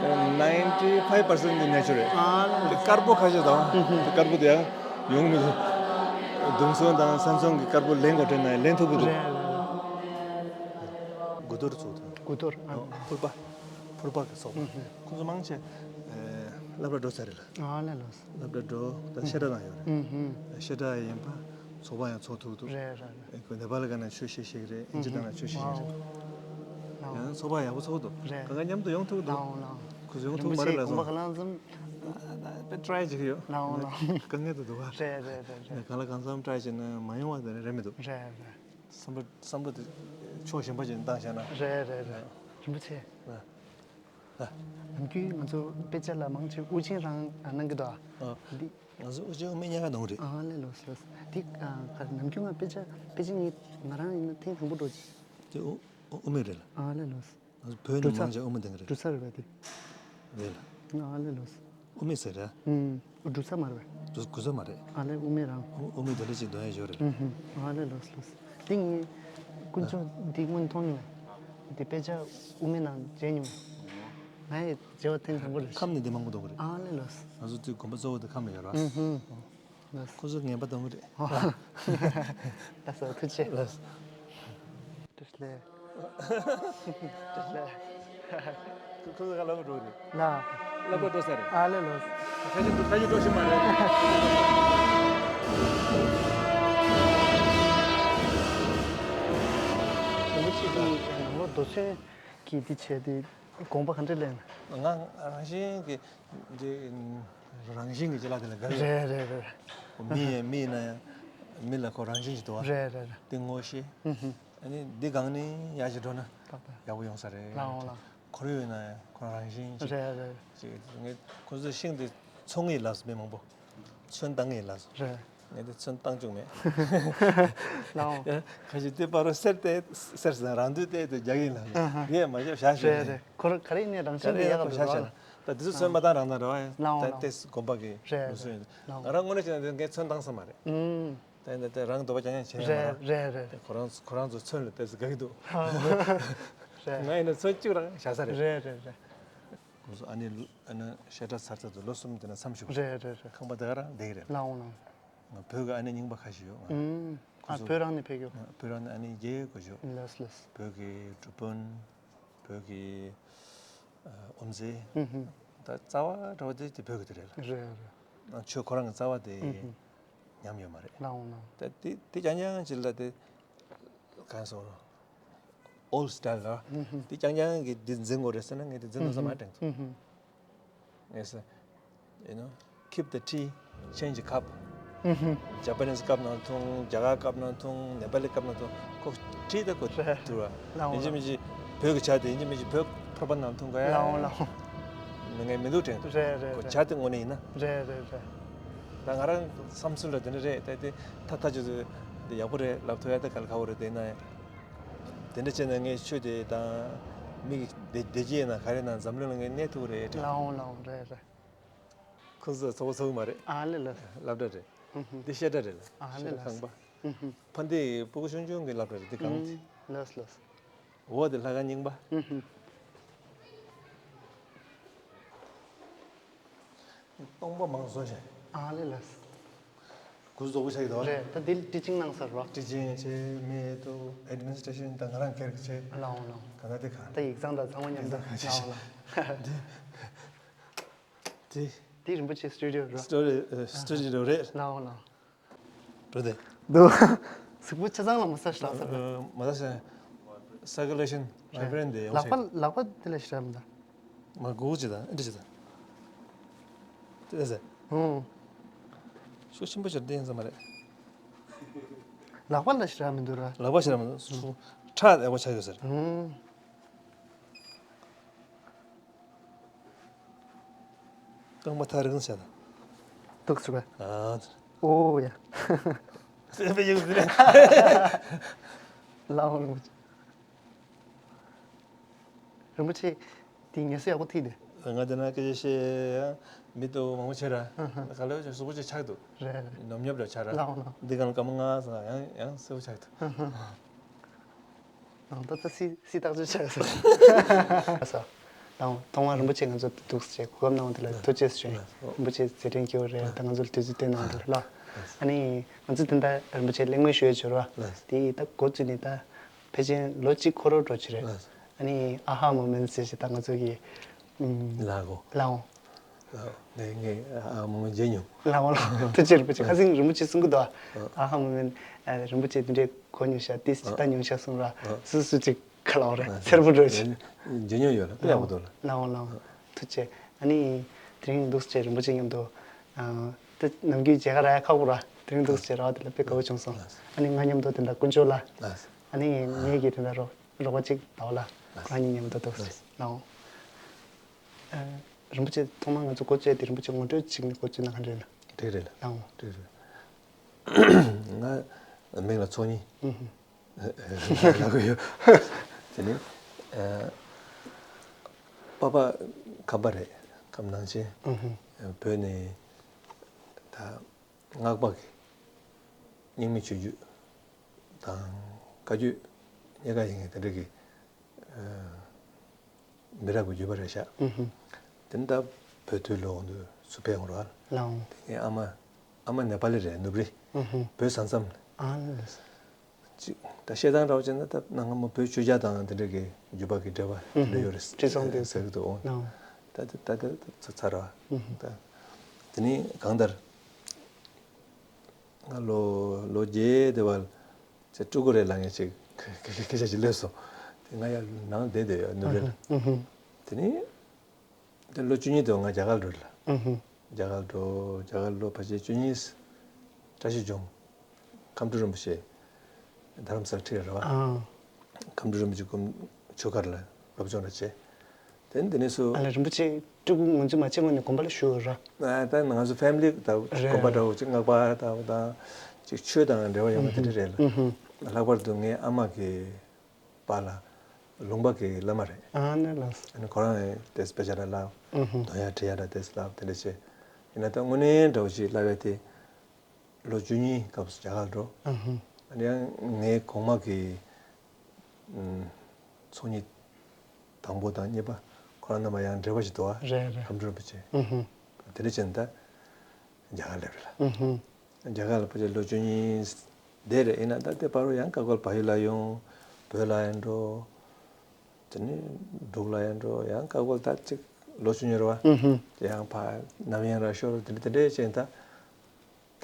ལེ། ninety five percent ནི་ནེ་ཅུ་རལ་རེད། ཨ་ལེ། དེ་དཀར་པོ་ཁ་ཤས་དང་དེ་དཀར་པོ་དེ་ཡང་ཡོང་མི་འདུག་རྡོ་མཚོ་དང་ས་མཚོ་གི་དཀར་པོ་ལེན་དགོས་དྲན་ན་ལེན་ཐུབ་ཀྱི་འདུག་རེད་རེད་རེད། དགུ་གཏོར་ཚོགས་དང་། དགུ་གཏོར་ཨ། ཕུར་པ། ཕུར་པ་གི་ཚོགས་པ། ཁོང་ཚོ་མང་ཆེ་སློབ་གྲྭ་འགྲོ་ཚར་རེད་ལ། ཨ་ལེ་ལགས་སོ། སློབ་གྲྭ་འགྲོ་ད་བཤད་གྲྭ་ནང་ཡོད་རེད། ཨུ་ཧུ། བཤད་གྲྭ་ཡིན་པ་ཚོགས་པ་ཡང་ཚོགས་ཐུབ་འདུག་རེད་རེད་རེད། ཁོ་ནེ་པ་ལི་ག་ནང་ཆོས་བཤད་ཤེས་ཀྱི་རེད། ཨིན་ཇི་ནང་ལ་ཆོས་བཤད་ཤེས་ཀྱི་རེད། ཨ་ཡང་ཚོགས་པ་ཡག་པོ་ཚོགས་འདུག་རེད། གང་ག་མཉམ་དུ་ཡོང་ཐུབ་འདུག་ལའོ་ལའོ། ཁོ་ཚོ་ཡོང་ཐུབ་མ་རེད་ལ་སོང་། དཔེ་ཊི་རའི་བྱེད་ཀྱི་ཡོད། ལའོ་ལའོ། དཀའ་ངལ་དུ་འདུག་བ། རེད་རེད་རེད་རེད། གང་ལ་གང་འཚམ་ཊི་རའི་བྱས་ན་མ་ཡོང་བ་དེ་རེད་མི་འདུག་རེད་རེད། བསམ་བློ་བསམ་བློ་དེ་ཕྱོགས་གཞན་པ་ཅིག་ནས་བཏང་བཞག་ན། རེད་རེད་རེད། རིན་པོ་ཆེ། ལ། ལ། ནམ་རྒྱུན་ང་ཚོ་དཔེ་ཆ་ལ་མང་ཆེ་དབུ་ཅན་རང་གནང་གི་འདུག་ཨ། འདི། ང་ཚོ་དབུ་ཅན་དབུ་མེད་གཉིས་ཀ་གནང་གི་རེད། ཨ་ལེ་ལགས་སོ་ལགས་སོ། འདི་ག་རེ་ནམ་རྒྱུན་ང་དཔེ་ཆ་དཔེ་ཆ་ངས་ང་རང་ཡིན་ན་ཐེངས་དང་པོ་འགྲོ་ཅིག་དེ་དབུ་དབུ་མེད་རེད་ལ། ཨ་ལེ་ལགས་སོ། ང་ཚོ་བོད་ནས་མང་ཆེ་དབུ་མ་འདོན་གི་རེད། འབྲུ་ཚ་རེད་པ་དེ། རེད་ལ། ཨ་ལེ་ལགས་སོ། དབུ་མེད་ཟེར་ར། ཨུམ། འབྲུ་ཚ་མ་རེད་པས། འབྲུ་འབྲུ་ཚ་མ་རེད། ཨ་ལེ་དབུ་མེད་རང་། དབུ་དབུ་མེད་དེ་འདྲ་ཅིག་འདོན་ཡ་ཡོད་རེད། ཨུམ་ཧུམ། ཨ་ལེ་ལགས་སོ་ལགས་སོ། འདི་ངས་དཀོན་མཆོག་འདི་སྔོན་མཐོང་མྱོང་བས། འདི་དཔེ་ཆ་དབུ་མེད་ནང་མཇལ་མྱོང་བས། ང་ཡི་མཇལ་བ་ཐེངས་དང་པོ་རེད། ཁམས་ནས་འདི་མང་པོ་འདོན་གི་རེད། ཨ་ལེ་ལགས་སོ། ང་ཚོ་དུས་དགོན་པ་གཙོ་བོ་དེ་ཁམས་ལ་ཡོད་རེད། ཨུམ་ཧུམ། ལགས། ཁོ་ཚོ་ངན་པ་གཏོང་གི་རེད། ལགས་སོ་ཐུགས་རྗེ་ཆེ། ལགས། བཀྲ་ཤིས་བདེ་ལེགས། བཀྲ་ཤིས་བདེ་ལེགས། ཁོ་ཁོ་ཚོ་ག་ལ་འགྲོ་རེད། ལགས། སློབ་གྲྭ་འགྲོ་ས་རེད། ཨ་ལེ་ལགས། ཁ་ཤས་འདུག་ཁ་ཤས་འགྲོ་ཤེས་མ་རེད། རིན་པོ་ཆེ་འདི་ནང་ལོགས་རྡོ་ཚོན་གྱིས་འདི་བྱས་ཏེ་དགོངས་པ་ག་འདྲ་ལེན། ང་རང་བཞིན་གྱིས། འདི་རང་བཞིན་གྱི་ཅི་ལ་དེ་ལ་དགའ་གི། རེད་རེད་རེད། མི་ཡིན་མི་ཡིན་ན་ཡང་མི་ལ་ཁོ་རང་བཞིན་ཞིག་འདུག་བ། རེད་རེད་རེད། དེ་ངོ་ཤེས། ཨུ་ཧུ། ཨ་ནི་འདི་སྒང་ནས་ཡར་ཞིག་འགྲོ་ན་ཏག་ཏག་ཡག་པོ་ཡོང་ས་རེད། ལའོ་ལའོ། ཁོར་ཡུག་ཡིན་ན་ཡང་ཁོ་རང་བཞིན་ཞིག་རེད་རེད། ཅིག་ངས་ཁོ་ཚོའི་ཤིང་དེ་ཚོང་གི་ལགས་སོ་མི་མང་པོ། ཚོན་བཏང་གི་ལགས་སོ། རེད། ངས་དེ་ཚོན་བཏང་བཅུག་མེད། ལའོ། ཁ་ཤས་དེ་པར་རོ་གསེར་དེ་གསེར་ཟ་རང་དུས་དེ་དེ་རྒྱག་གི་ལགས་སོ། ཨ་ཧ། ངས་མ་བྱས་བཞག་ཤེས། རེད་རེད། ཁོ་རང་ག་རེ་ཡིན་ནའི་རང་བཞིན་གྱིས་ཡག་ག་འདུག་ལ། ད་དེ་ཚོ་ཚོན་མ་བཏང་རང་དང་རེད་བ། ལའོ་ད་ལའོ། ཏེས་དགོན་པ་གི་རེད་ལུགས་སྲོལ་ཡིན། རེད་ལའོ། ང་རང་དངོས་གནས་བྱས་ན་དེ་ངས་ཚོན་བཏང་ས་མ་རེད། ཨུམ། ད་ཡིན་ད་དེ་རང་འདོད་པ་རྐྱང་རྐྱང་བྱས་ཡོད་མ་རེད། རེད་རེད་རེད། ཁོ་རང་ཁོ་རང་ཚོ་ཚོན་ལ་ཏེས་དགའ་གི་འདུག་རེད། ང་ཡིན་ན་ཚོན་གཅིག་རང་བཞག་ས་རེད། རེད་རེད་རེད། ཁོང་ཚོ་ཨ་ནེ་ཨ་ནེ་བཤད་གྲྭ་ཚར་ཚར་དུ་ལོ་གསུམ་དེ་ན་མཚམས་ཞུགས་པ་རེད། རེད་རེད་རེད། ཁང་པ་དེ་ག་རང་བསྡད་ཀྱི་རེད། ལའོ་ལའོ། ང་བོད་ཀྱི་ཨ་ནེ་རྙིང་པ་ཁ་ཤས་ཡོད་ང་། ཨུམ། ཨ་ཁོང་ཚོ་བོད་རང་ནས་ཕེབས་ཡོད། བོད་རང་ནས་ཨ་ནེ་རྒྱལ་ཡོད་གོ་ཞོ། ལགས་ལགས། བོད་ཀྱི་གྲུབ་དཔོན། བོད་ཀྱི་ཨ་དབུ་མཛད། ཧུམ་ཧུམ། ད་རྩ་བ་འདྲ་བ་དེ་དེ་བོད་ཀྱི་དེ་རེད་ལ། རེད་རེད། ཆོས་ཁོ་རང་གི་རྩ་བ་དེ་ཧུམ་ཧུམ། ཉམས་ཡོད་མ་རེད། ལའོ་ལའོ། ད་དེ་དེ་རྐྱང་རྐྱང་ཅིག་ལ་དེ་གང་སོང་རོ། Old style ལ། ཧུམ་ཧུམ། དེ་རྐྱང་རྐྱང་གི་དེ་འཛིན་དགོས་རེད་ཟེར་ན་ངས་དེ་འཛིན་ཐུབ་ས་མ་དྲན་ཐུབ། ཧུམ་ཧུམ། ངས་ཟེར། You know, keep the tea, change the cup. ཧུམ་ཧུམ། Japanese cup ནང་འཐུང་། རྒྱ་གར་cup ནང་འཐུང་། ནེ་པ་ལི་cup ནང་འཐུང་། ཁོ་tea ད་ཁོ་རེད། ཐུར་བ། ལའོ་ཡིན་གཅིག་ལའོ། མིན་གཅིག་བོད་ཀྱི་ཇ་དེ་ཡིན་གཅིག་མིན་གཅིག་བོད་ཕོར་པ་ནང་འཐུང་དགོས་ཡ། ལའོ་ལའོ། མི་ངས་མི་འདུག་དྲན་འདུག་རེད་རེད་ཁོ་རེད། ཇ་དེ་དངོས་གནས་ཡིན་ན། རེད་རེད་རེད། ད་ང་རང་བསམ་ཚུལ་ལ་དེ་འདྲ་རེད། ད་དེ་ཐ་ཐ་ཆུ་ཚོད་དེ་ཡག་པོ་རེད་ལབ་ཐུབ་ཡ་ད་ག་ལ་ཁག་པོ་རེད། དེ་ན་དེ་འདྲ་བྱས་ན་ངས་ཆོས་དེ་དང་མི་གི་བདེ་བདེ་སྐྱིད་ན་ག་རེ་ན་འཛམ་གླིང་ལ་ངས་གནས་ཐུབ་རེད་དྲན། ལའོ་ལའོ་རེད་རེད། ཁོང་ཚོ་ཚོགས་པ་ཚོགས་མ་རེད། ཨ་ལེ་ལེ། སློབ་གྲྭ་རེད། ཧུམ་ཧུམ། འདི་བཤད་གྲྭ་རེད་ལ། ཨ་ལེ་ལེ། ཤེས་རབ་ཁང་པ། ཧུམ་ཧུམ། ཕ་འདི་སྤུ་གུ་ཆུང་ཆུང་གི་སློབ་གྲྭ་རེད་འདི་གང་དེ། ལགས་ལགས། འོ་དེ་ལྷ་ཁང་རྙིང་པ། ཧུམ་ཧུམ། སྟོང་པ་མང་བཟོ་བྱས། ཨ་ལེ་ལགས། གུ་རྫོགས་པོ་ཆགས་ཀྱི་འདུག་རེད། ད་འདི་ཊི་ཅིང་གནང་ས་རེད་པ། ཊི་ཅིང་བྱས་མེད་དུ་ཨེཌ་མི་ནི་སི་ཊྲེ་ཤན་དང་ང་རང་སྒེར་གྱི་བྱས། ལའོ་ལའོ། ག་ད་དེ་ག་ད་ཡིག་ཚང་དང་ཚང་མ་མཉམ་དུ། ཡིག་ཚང་ག་ཤས། ལའོ་ལའོ། འདི། དེ། དེ་རིན་པོ་ཆེ་སི་ཊུ་ཌི་ཡོ་རེད། སི་ཊུ་ཌི་ཡོ་སི་ཊུ་ཌི་ཡོ་རེད། ལའོ་ལའོ། འགྲོ་དེ། འདུག་གཟུགས་པོ་ཆ་ཚང་ལ་མ་ས་ཞིག་ལགས་སོ། མ་ས་ས་ཀུ་ལེ་ཤན་བྷའི་བྷ་རན་ཊི་དེ་ཡོང་ལག་པ་ཤེས། ལག་པ་དེ་ལ་ཞིག་ར་མི་འདུག་མ་སྒུག་ཅི་དང་ཨེ་འདྲ་ཅི་དང་། དེ་ལས་ཟེར། ཧུང་། ཤུགས་ཆེན་པོ་ཞིག་བསྟན་ས་མ་རེད། ལག་པ་ལ་ཞིག་ར་མི་འདུག་ར། ལག་པ་ཞིག་ར་མི་འདུག་སུ། ཁྲག་ཨེ་བ་ཆགས་ཡོད་ཟེར། ཧུང་། རྐང་པ་ཐག་རིང་བྱས་ན། འདུག་སུ་ག་ཨ། ཨོ་ཡ། སེམས་པའི་ཡོད་ཟེར། ལའོ་རིན་པོ་ཆེ། རིན་པོ་ཆེ། དེ་ངལ་གསོ་ཡག་པོ་ཐིག་ནས། ང་དེ་ན་སྐད་ཆ་བཤད་ཡ་མི་འདུག་མང་པོ་བྱས་ར། ཧ་ཧ། ག་ལེར་གཟུགས་པོ་ཅིག་ཆག་འདུག་རེད་རེད། ནོམ་ཉོབ་འདྲ་ཆག་ར། ལའོ་ལའོ། འདི་གང་སྐར་མ་ལྔ་ཙམ་ཡང་ཡང་གསལ་པོ་ཆག་འདུག་ཧ་ཧ། ནང་ད་ལྟ་སི་སི་རྟགས་ཅིག་ཆག་སོང་། ལའོ། ཐོག་མར་རིན་པོ་ཆེ་ང་ཚོ་འདུག་སེ་གོ་སྐབས་གནང་བ་དེ་ལ་ཐུགས་རྗེ་ཆེ་ཞུ། རིན་པོ་ཆེ་མཛད་འཕྲིན་སྐྱིད་པོ་རེད། ད་ང་ཚོ་ལ་དུས་ཚོད་བཏོན་གནང་བ་དེ་ལ་ལ། ཨ་ནི་ང་ཚོ་དེ་འདྲ་རིན་པོ་ཆེ་གླེང་མོལ་ཞུ་ཡ་འབྱོར་བ་དེ་ད་འགོ་བཙུགས་ནས་ད། ཕལ་ཆེར་ལོ་གཅིག་འཁོར་རོ་འགྲོ་ཆེ་རེད། ལགས། ཨ་ནི་ཨ་ཧ་མོ་མེན་ཟེར་ཞིག་ད་ང་ཚོ་གི་ཨུམ། ལགས་གོ། ལའོ། ངས་ངས་ཨ་ཧ་མོ་མེན་མཇལ་མྱོང་། ལའོ་ལའོ། ཐུགས་རྗེ་རིན་པོ་ཆེ་ཁ་སང་རིན་པོ་ཆེ་གསུང་གི་འདུག་ཨ་ཧ་མོ་མེན་རིན་པོ་ཆེ་དེ་འདྲའི་གོ་མྱོང་ཤག་ཏིས་ཅི་ད་མྱོང་ཤག་གསུང་ར། སུ་སུ་ཅིག་ཁ་ལའོ་རེད། སེར་པོ་འགྲོ་ཆེ། མཇལ་མྱོང་ཡོད་ལ་དཔེ་ཡག་པོ་འདུག་ལ། ལའོ་ལའོ། ཐུགས་རྗེ། ཨ་ནི་དེ་རིང་འདུག་སེ་རིན་པོ་ཆེ་མཉམ་དུ། ད་ནམ་རྒྱུན་མཇལ་ཁ་རག་ཡ་ཁག་པོ་ར། དེ་རིང་འདུག་སེ་རག་དེ་ལ་དཔེ་དགའ་པོ་བྱུང་སོང་། ཨ་ནི་ང་མཉམ་དུ་དེ་འདྲ་དཀོན་མཆོག་ལ། ཨ་ནི་ངེད་ཀྱི་དེ་འདྲ་རོགས་རོགས་པ་གཅིག་ཟླ་བ་ལ་ཁོ་རང་གཉིས་མཉམ་དུ་འདུག་སེ་ལའོ། རིན་པོ་ཆེ་ཐོག་མར་ང་ཚོ་འགོ་བཙུགས་དེ་རིན་པོ་ཆེ་ངོ་སྤྲོད་ཅིག་ནས་འགོ་བཙུགས་ན་ག་འདྲ་ཡིན་ན། འགྲིག་རེད་ལ། ལའོ། འགྲིག་རེད། ང་མིང་ལ་ཚོགས་གཉིས། ལབ་གི་ཡོད། དེ་ནི་པ་ཕ་ཁམས་པ་རེད། ཁམས་ནང་ཆེན། བོད་ནས་ད། སྔགས་པ་གི་རྙིང་མའི་ཆོས་བརྒྱུད་དང་བཀའ་བརྒྱུད་གཉིས་ཀ་ཡིན་ངེས་དེ་འདྲ་གི་མི་རབས་ཀྱི་བརྒྱུད་པ་རེད་ཤག་དེ་ནི་ད་བོད་དུས་ལོ་འདི་ཚུར་ཕེབས་ཡོང་རོགས། ལའོ། དེ་ངའི་ཨ་མ་ཨ་མ་ནེ་པ་ལི་རེད། ནུབ་རི། བོད་ས་མཚམས་ལ། ཅིག་ད་བཤད་སྟངས་འདྲ་བོ་བྱས་ན་ད་གནའ་སྔ་མོ་བོད་ཆོས་རྒྱལ་དང་དེ་འདྲ་གི་བརྒྱུད་པ་གི་འབྲེལ་བ་དེ་འདྲ་ཡོད་རེད། ཁྲི་སྲོང་ལྡེ། ཟེར་གི་འདུག་ཨོ། ད་ད་ད་ད་ཚ་ཚ་ར་བ། ད་དེ་ནི་གང་ལྟར། ང་ལོ་ལོ་བརྒྱད་དེ་བར་ཚེ་སྤྲུལ་སྐུ་རེད་ལབ་མཁན་ཅིག་སྐད་ཆ་ཅིག་སླེབས་སོང་། དེ་ང་ཡང་ནང་བསྡད་བསྡད་ཡོད་ནུབ་རི་ལ། དེ་ནི་དེ་ལོ་བཅུ་གཉིས་དུས་ང་རྒྱ་གར་འགྲོ་རེད་ལ། རྒྱ་གར་འགྲོ་རྒྱ་གར་ལོ་ཕལ་ཆེར་བཅུ་གཉིས། བཀྲ་ཤིས་ལྗོངས། ཁམས་སྤྲུལ་རིན་པོ་ཆེ། རྡ་རམ་ས་ལ་ཁྲིད་རེད་བ། ཁམས་སྤྲུལ་རིན་པོ་ཆེ་སྐུ་ཆོས་སྒར་ལ་སློབ་སྦྱོང་རེ་བྱས། དེ་ནས་དེ་ནས་སུ། ཨ་ལ་རིན་པོ་ཆེ་སྤྲུལ་སྐུ་ངོས་འཛིན་མ་བྱས་སྔོན་ནས་དགོན་པ་ལ་བཞུགས་ཡོད་ར། ཨ་ད་ང་ཚོ་ཕེ་མི་ལི་ད་རེད། དགོན་པ་འདྲ་བོ་ཅིག་སྔགས་པ་དང་ཅིག་ཆོས་དང་འབྲེལ་བ་ཡོད་པ་དེ་འདྲ་རེད་ལ། ལྷག་པར་དུ་ངའི་ཨ་མ་གི་པཱ་ལགས་ལུང་པ་གི་བླ་མ་རེད། ཨ་ནི་ལགས། ཨ་ནི་ཁོ་རང་ཡང་དེ་དཔེ་ཆ་ལ་ལ་ ཨུ་ཧུ། འདོན་ཡ་བྲིས་ཡ་འདྲ་དེ་ཚོ་ལབ་དེ་འདྲ་བྱས། ཡིན་ན་ད་དངོས་གནས་འདྲ་བོ་ཞིག་ལབ་ཡ་དེ་ལོ་བཅུ་གཉིས་སྐབས་སུ་རྒྱ་གར་འགྲོ། ཨུ་ཧུ། ཨ་ནི་ཡང་ངའི་གོང་མ་གི་ཚོགས་གཉིས་དང་པོ་དང་གཉིས་པ་ཁོ་རང་རྣམ་པ་ཡང་འབྲེལ་བ་ཞིག་འདུག་ཨ། རེད་རེད། ཁམས་སྤྲུལ་རིན་པོ་ཆེ། ཨུ་ཧུ། དེ་འདྲ་བྱས་ནས་ད་རྒྱ་གར་སླེབས་རེད་ལ། ཨུ་ཧུ། རྒྱ་གར་ལ་ཕལ་ཆེར་ལོ་བཅུ་གཉིས་བསྡད་རེད། ཡིན་ན་ད་དེ་བར་དུ་ཡང་ཀ་ཀོར་བལ་ཡུལ་ལ་ཡོང་། བོད་ལ་ཡང་འགྲོ། དེ་ནས་འབྲུག་ལ་ཡང་འགྲོ། ཡང་ཀ་ཀོར་ད་ཅིག་ལོ་བཅུ་གཉིས་རེད་བ། ཨུ་ཧུ། དེ་ཡང་ཕར་ནམ་ཡང་ར་ཤོར། དེ་འདྲ་དེ་འདྲ་བྱས་ད། ད་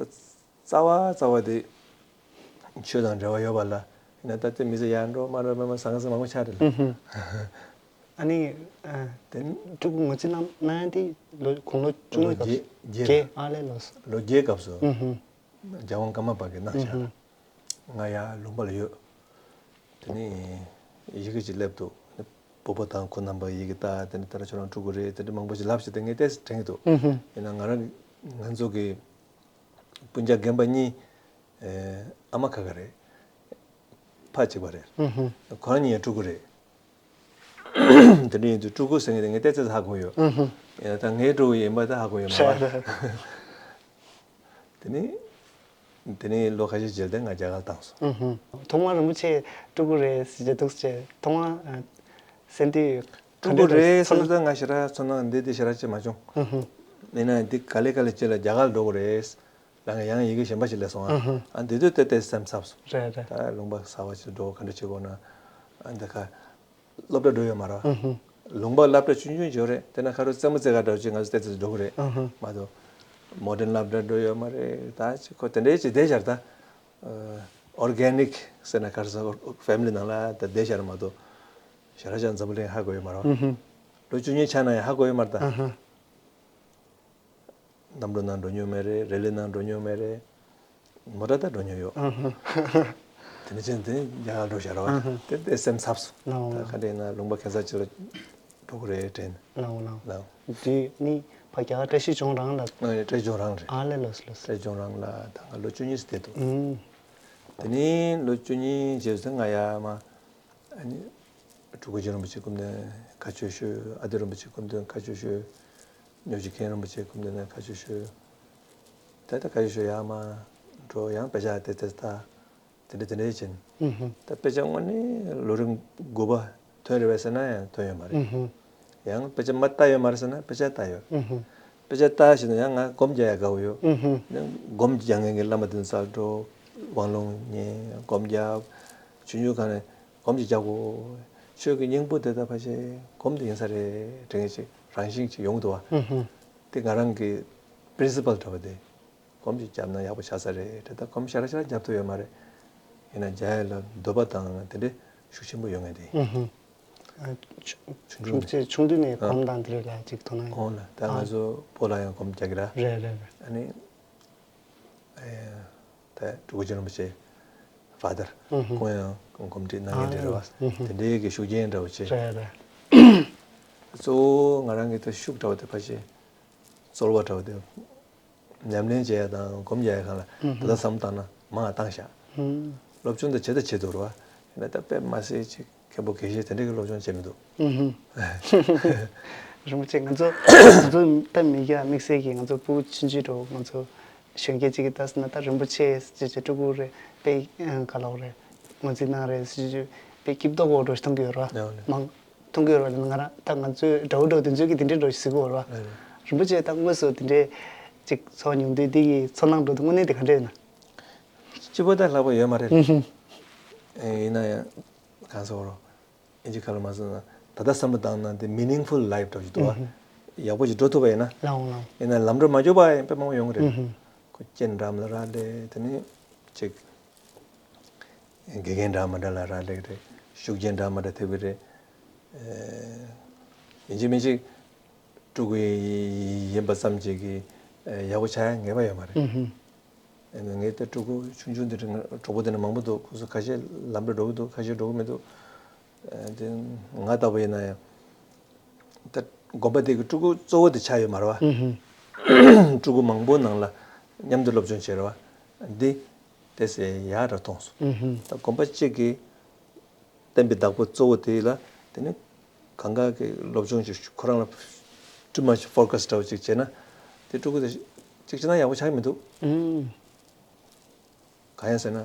རྩ་བ་རྩ་བ་དེ་ཆོས་དང་འབྲེལ་བ་ཡོད་པ་ལ། ཡིན་ན་ད་ལྟ་མི་ཚེ་ཡར་འགྲོ་མར་འགྲོ་མེད་པ་ཟང་ཟིང་མང་པོ་ཆགས་རེད་ལ། ཨུ་ཧུ། ཨ་ནི་ཨ། དེ་ཕྲུ་གུ་ངོས་འཛིན་གནང་གནང་ཡ་དེ་ལོ་དགུང་ལོ་བཅུ་ལོ་གཉིས་སྐབས་བརྒྱད། སུ། བརྒྱད། བརྒྱད། ཨ་ལས་ལོ་སོ། ལོ་བརྒྱད་སྐབས་སུ། ཨུ་ཧུ། རྒྱལ་དབང་ཀརྨ་པ་གིས་གནང་ཨུ་བཞག་ཧུ། ལ། ང་ཡར་ལུང་པ་ལ་ཡོད། དེ་ནས་ཡི་གེ་ཅིག་སླེབས་འདུག་བུ་པ་དང་ཁོ་རྣམ་པ་ཡི་གེ་ལྟ། དེ་ནས་ད་ལྟ་ཁྱོད་རང་ཕྲུ་གུ་རེད། དེ་འདྲ་མང་པོ་ཞིག་ལབ་བྱས་ཏེ་ངས་ཏོག་ཙམ་དྲན་གྱི་འདུག་ཨུ་ཧུ། ཡིན་ན་ང་རང་ང་ཚོ་གི་སྤུན་ཀྱག་རྒན་པ་གཉིས། ཨེ། ཨ་མ་ཁ་ཁ་རེད། ཕ་གཅིག་པ་རེད། ཨུ་ཧུ། ཁོ་རང་གཉིས་ཕྲུ་གུ་རེད། དེ་འདྲ་ཡིན་དུས་ཕྲུ་གུ་ཟེར་མཁན་དེ་ངས་ཏོག་ཙམ་ཧ་གོ་ཡོད། ཨུ་ཧུ། ཡིན་ན་ད་ངའི་ཕྲུ་གུ་ཡིན་པ་ད་ཧ་གོ་ཡོད་མ་རེད། རེད་རེད། དེ་ནས་དེ་ནས་ལོ་ཁ་ཤས་རྗེས་དེ་ང་རྒྱ་གར་བཏང་སོང་། ཨུ་ཧུ། ཐོག་མར་རིན་པོ་ཆེ་ཕྲུ་གུ་རེད་ཟེར་རྒྱུ་འདུག་ཅེས་ཐོག་མར་ཨ། གསན་དུས། ཕྲུ་གུ་རེད་ཟེར་ཚོར་སྣང་། ད་ང་ཞེ་དྲག་ཚོར་སྣང་འདི་འདི་ཞེ་དྲག་ཅིག་མ་བྱུང་། ཨུ་ཧུ། ཡིན་ན་འདི་ག་ལེ་ག་ལེ་ཅིག་ལ་རྒྱ་གར་འགྲོ་དགོས་རེད། ལ་ང་ཡང་ཡི་གེ་གཞན་པ་ཞིག་སླེབས་སོང་ཨ། ཨུ་ཧུ། ཨ་འདི་དུས་དེ་དེ་སེམས་འཚབ་སོང་། རེད་རེད། ད་ལུང་པ་གསར་པ་ཞིག་འགྲོ་ག་འདྲ་བྱེད་དགོས་ན། ཨ་འདི་ཁ་སློབ་གྲྭ་འགྲོ་ཡོད་མ་རེད། ཨུ་ཧུ། ལུང་པ་སློབ་གྲྭ་ཆུང་ཆུང་ཅིག་ཡོད་རེད། དེ་ན་ཁ་རུ་རྩེད་མོ་རྩེ་ག་འདྲ་བྱེད་ང་ཚོ་ཏོག་ཙམ་འགྲོ་གི་རེད། ཨུ་ཧུ། མ་གཏོགས་མོ་ཌན་སློབ་གྲྭ་འགྲོ་ཡོད་མ་རེད། ད་ཅིག་ཁོ་དེ་འདྲའི་ཅིག་བསྡད་ཤར་ད། ཨོར་གེ་ནིག་ཟེར་ན་ག་རེ་ཟེར། ཕེ་མི་ལི་ནང་ལ་ད་བསྡད་ཤར་མ་གཏོགས་ཞེ་དྲག་ཅིག་འཛམ་བུ་གླིང་ཧ་གོ་ཡོད་མ་རེད། ཨུ་ཧུ། ལོ་བཅུ་གཉིས་ཆགས་ན་ཡང་ཧ་གོ་ཡོད་མ་རེད་ད། ཨུ་ཧུ། གནམ་གྲུ་ནང་འགྲོ་མྱོང་མེད་རེད། རེ་ལི་ནང་འགྲོ་མྱོང་མེད་རེད། མོ་ཊ་ད་འགྲོ་མྱོང་ཡོད། ཨ་ཧ། དེ་ནས་ཅན་དེ་རྒྱ་གར་འགྲོ་བཞག་ར་བ། ཨ་ཧ། དེ་དེ་སེམས་འཚབ་སོང་། ལའོ་ད་ལའོ། ག་འདྲ་ཡིན་ན་ལུང་པ་ཁྱད་མཚར་ཅིག་ལ་འགྲོ་གི་རེད་དྲན། ལའོ་ལའོ། ལའོ། དེ་ནི་ཕ་རྒྱ་གར་བཀྲ་ཤིས་ལྗོངས་རང་ལ། ཨ་བཀྲ་ཤིས་ལྗོངས་རང་རེད། ཨ་ལས་ལོས་ལོས། བཀྲ་ཤིས་ལྗོངས་རང་ལ་ད་ང་ལོ་བཅུ་གཉིས་སུ་བསྡད་འདུག་ཨུམ། དེ་ནས་ལོ་བཅུ་གཉིས་རྗེས་སུ་ང་ཡར་མར། ཨ་ནི། སྤྲུལ་སྐུ་རྗེ་རིན་པོ་ཆེ་སྐུ་མདུན་བཀའ་ཆོས་ཞུས། ཨ་ཏི་རིན་པོ་ཆེ་སྐུ་མདུན་བཀའ་ཆོས་ཞུས། རྙོག་གཅོད་མཁན་རིན་པོ་ཆེ་སྐུ་མདུན་ནས་བཀའ་ཆོས་ཞུས། ད་ལྟ་བཀའ་ཆོས་ཞུ་ཡར་མར་འགྲོ། ཡང་དཔེ་ཆ་དེ་དེ་ལྟ། དེ་འདྲ་དེ་འདྲ་བྱས་ནས། ཨུ་ཧུ། ད་དཔེ་ཆ་དངོས་གནས་ལོ་རིམ་དགུ་པ་ཐོན་རེད་པས་ཟེར་ན་ཡང་ཐོན་ཡོད་མ་རེད། ཨུ་ཧུ། ཡང་དཔེ་ཆ་མ་ལྟ་ཡོད་མ་རེད་ཟེར་ན་དཔེ་ཆ་ལྟ་ཡོད། ཨུ་ཧུ། དཔེ་ཆ་ལྟ་བཞིན་དུ་ཡང་ང་སྒོམ་རྒྱག་ཡ་དགའ་བོ་ཡོད། ཨུ་ཧུ། ཡང་སྒོམ་རྒྱག་མཁན་གྱི་བླ་མ་དེ་ཚོ་སར་འགྲོ། དབང་ལུང་ཉན། སྒོམ་རྒྱག་ཆུང་ཆུང་སྒང་ནས་སྒོམ་ཅིག་རྒྱག་དགོས། ཆོས་ཀྱི་སྙིང་པོ་དེ་ད་ཕལ་ཆེར་སྒོམ་དེ་ཡིན་ས་རེད་དྲན་མཁན་ཅིག་རང་བཞིན་ཅིག་ཡོང་གི་འདུག་བ། ཨུ་ཧུ། དེ་ང་རང་གི་པི་རིན་སི་པལ་འདྲ་བ་དེ། སྒོམ་ཅིག་བརྒྱབ་ན་ཡག་པོ་ཆགས་ས་རེད། དེ་ལྟར་སྒོམ་ཞེ་དྲག་ཞེ་དྲག་བརྒྱབ་ཐུབ་ཡོད་མ་རེད། ཡིན་ན་རྒྱག་ཡ་ལ་འདོད་པ་དང་དེ་འདྲའི་ཤུགས་ཆེན་པོ་ཡོད་ངེས་དེ། ཨུ་ཧུ། ཨ། ཆུང་ཆུང་ཆུང་ཆུང་དུས་ནས་ཨ་སྒོམ་དང་དེ་རིགས་ལ་ཅིག་དོ་སྣང་ཡོད། འོང་ལ་ད་ང་ཨ་ཚོ་བོད་ལ་ཡང་སྒོམ་རྒྱག་གི་ར། རེད་རེད་རེད། ཨ་ནི། ཨེ། ད་སྤྲུལ་སྐུ་རྗེ་རིན་པོ་ཆེ་ཕ་དར་ཨུ་ཧུ། ཁོང་ཡང་སྒོམ་ཁྲིད་གནང་མཁན་དེ་རེད་བ། ཨུ་ཧུ། དེ་འདྲའི་གི་ཤུགས་རྐྱེན་འདྲ་བོ་ཆེ། རེད་རེད། གཙོ་བོ་ང་རང་གི་ད་ཤུགས་འདྲ་བོ་དེ་ཕལ་ཆེར་རྩོལ་བ་འདྲ་བོ་དེ། ཉམས་ལེན་བྱེད་ཡ་དང་སྒོམ་རྒྱག་ཡ་སྒང་ལ་ཨུ་ཧུ། ད་ལྟ་བསམ་བཏང་ན་མང་བ་བཏང་ཤག་ཨུ། སློབ་སྦྱོང་དང་བྱེད་དང་བྱེད་འདུག་ར་བ། ཡིན་ན་ད་དཔེ་མ་སྲིད་ཅིག་མཁན་པོ་དགེ་བཤེས་དེ་འདྲ་གི་སློབ་སྦྱོང་བྱེད་མི་འདུག་ཨུ་ཧུ། རིན་པོ་ཆེ་ང་ཚོ་ང་ཚོ་ད་མི་སྐྱ་དམིགས་བསལ་གྱི་ང་ཚོ་ཕྲུ་གུ་ཆུང་ཆུང་འདྲ་བོ་ང་ཚོ་གཞོན་སྐྱེས་ཅིག་གི་ལྟ་ས་ན་ད་རིན་པོ་ཆེ་ཅེས་ཅེས་སྤྲུལ་སྐུ་རེད་དཔེ་ག་ལབ་རེད་ངོས་འཛིན་གནང་རེད་ཟེར་ཅེས་དཔེ་སྐྱིད་མདོག་པོ་འདྲ་ཞིག་མཐོང་གི་ཡོད་ར་ཡང་ནི། མང་། མཐོང་གི་ཡོད་རེད་པ། ང་རང་ད་ང་ཚོའི་དགྲ་བོ་འདྲ་བོ་དེ་ཚོས་ཀྱིས་དེ་འདྲའི་འདྲ་བོ་ཞིག་གཟིགས་ཀྱི་ཡོད་རེད་པ། རེད་རེད། རིན་པོ་ཆེ་ད་དངོས་སུ་དེ་འདྲའི་ཅིག་ཚོར་མྱོང་དུས་འདི་གི་ཚོར་སྣང་འདྲ་བོ་དེ་དངོས་གནས་དེ་ག་འདྲ་ཡིན་ན། སྤྱི་པོ་ད་ལྷག་པ་ཡོད་མ་རེད། ཨུ་ཧུ། ཨེ་ཡིན་ན་ཡང་གང་ཟེར་བ་རོ། ཨིན་ཇི་སྐད་ལ་མ་སོང་ན་ད་ལྟ་བསམ་བློ་བཏང་ན་དེ་meaningful life་འདྲ་བོ་ཞིག་འདུག་བ། ཨུ་ཧུ། ཡག་པོ་ཞིག་འགྲོ་ཐུབ་པ་ཡིན་ན། ལའོ་ལའོ། ཡིན་ན་ལམ་འགྲོ་མ་འཇུག་པ་ཡང་དཔེ་མང་པོ་ཡོང་གི་རེད། ཨུ་ཧུ། ཁོ་སྐྱེ་འདྲ་མ་ལ་རག་ལས་དེ་ནི་ཅིག་དགེ་རྒན་འདྲ་མི་འདྲ་ལ་རག་ལས་ཀྱི་རེད། ཤུགས་རྐྱེན་འདྲ་མི་འདྲ་ཐེབས་ཀྱི་རེད། ཨེ། ཡིན་གཅིག་མིན་གཅིག་སྤྲུལ་སྐུ་ཡིན་པ་ཙམ་གཅིག་གིས་ཨེ་ཡག་པོ་ཆགས་ཡ་ངེས་པ་ཡོད་མ་རེད། ཨུ་ཧུ། ཨེ་ནི་ངའི་ད་སྤྲུལ་སྐུ་ཆུང་ཆུང་འདི་འདྲ་གྲོགས་པོ་དེ་འདྲ་མང་པོ་འདུག་ཁོ་ཚོ་ཁ་ཤས་ལམ་འགྲོ་འགྲོ་གི་འདུག་ཁ་ཤས་འགྲོ་གི་མི་འདུག་ཨེ་དེ་ང་ལྟ་བུ་ཡིན་ན་ཡང་ད་དགོན་པ་དེ་གི་སྤྲུལ་སྐུ་གཙོ་བོ་དེ་ཆགས་ཡོད་མ་རེད་བ། ཨུ་ཧུ། སྤྲུལ་སྐུ་མང་པོ་ནང་ལ་མཉམ་དུ་སློབ་སྦྱོང་བྱས་རེད་བ། འདི་དེ་སེ་ཡག་འདྲ་མཐོང་སོང་། ཨུ་ཧུ། ད་དགོན་པ་གཅིག་གི་བསྟན་པའི་བདག་པོ་གཙོ་བོ་དེ་ལ་དེ་ནི་གང་ག་གི་སློབ་སྦྱོང་ཅིག་ཁོ་རང་ལ་སྤྲུལ་ too much focus འདྲ་བོ་ཅིག་བྱས་ན་དེ་ཕྲུ་གུ་དེ་ཅིག་བྱས་ན་ཡག་པོ་ཆགས་ཀྱི་མི་འདུག་ཨུམ། གང་ཡིན་ཟེར་ན།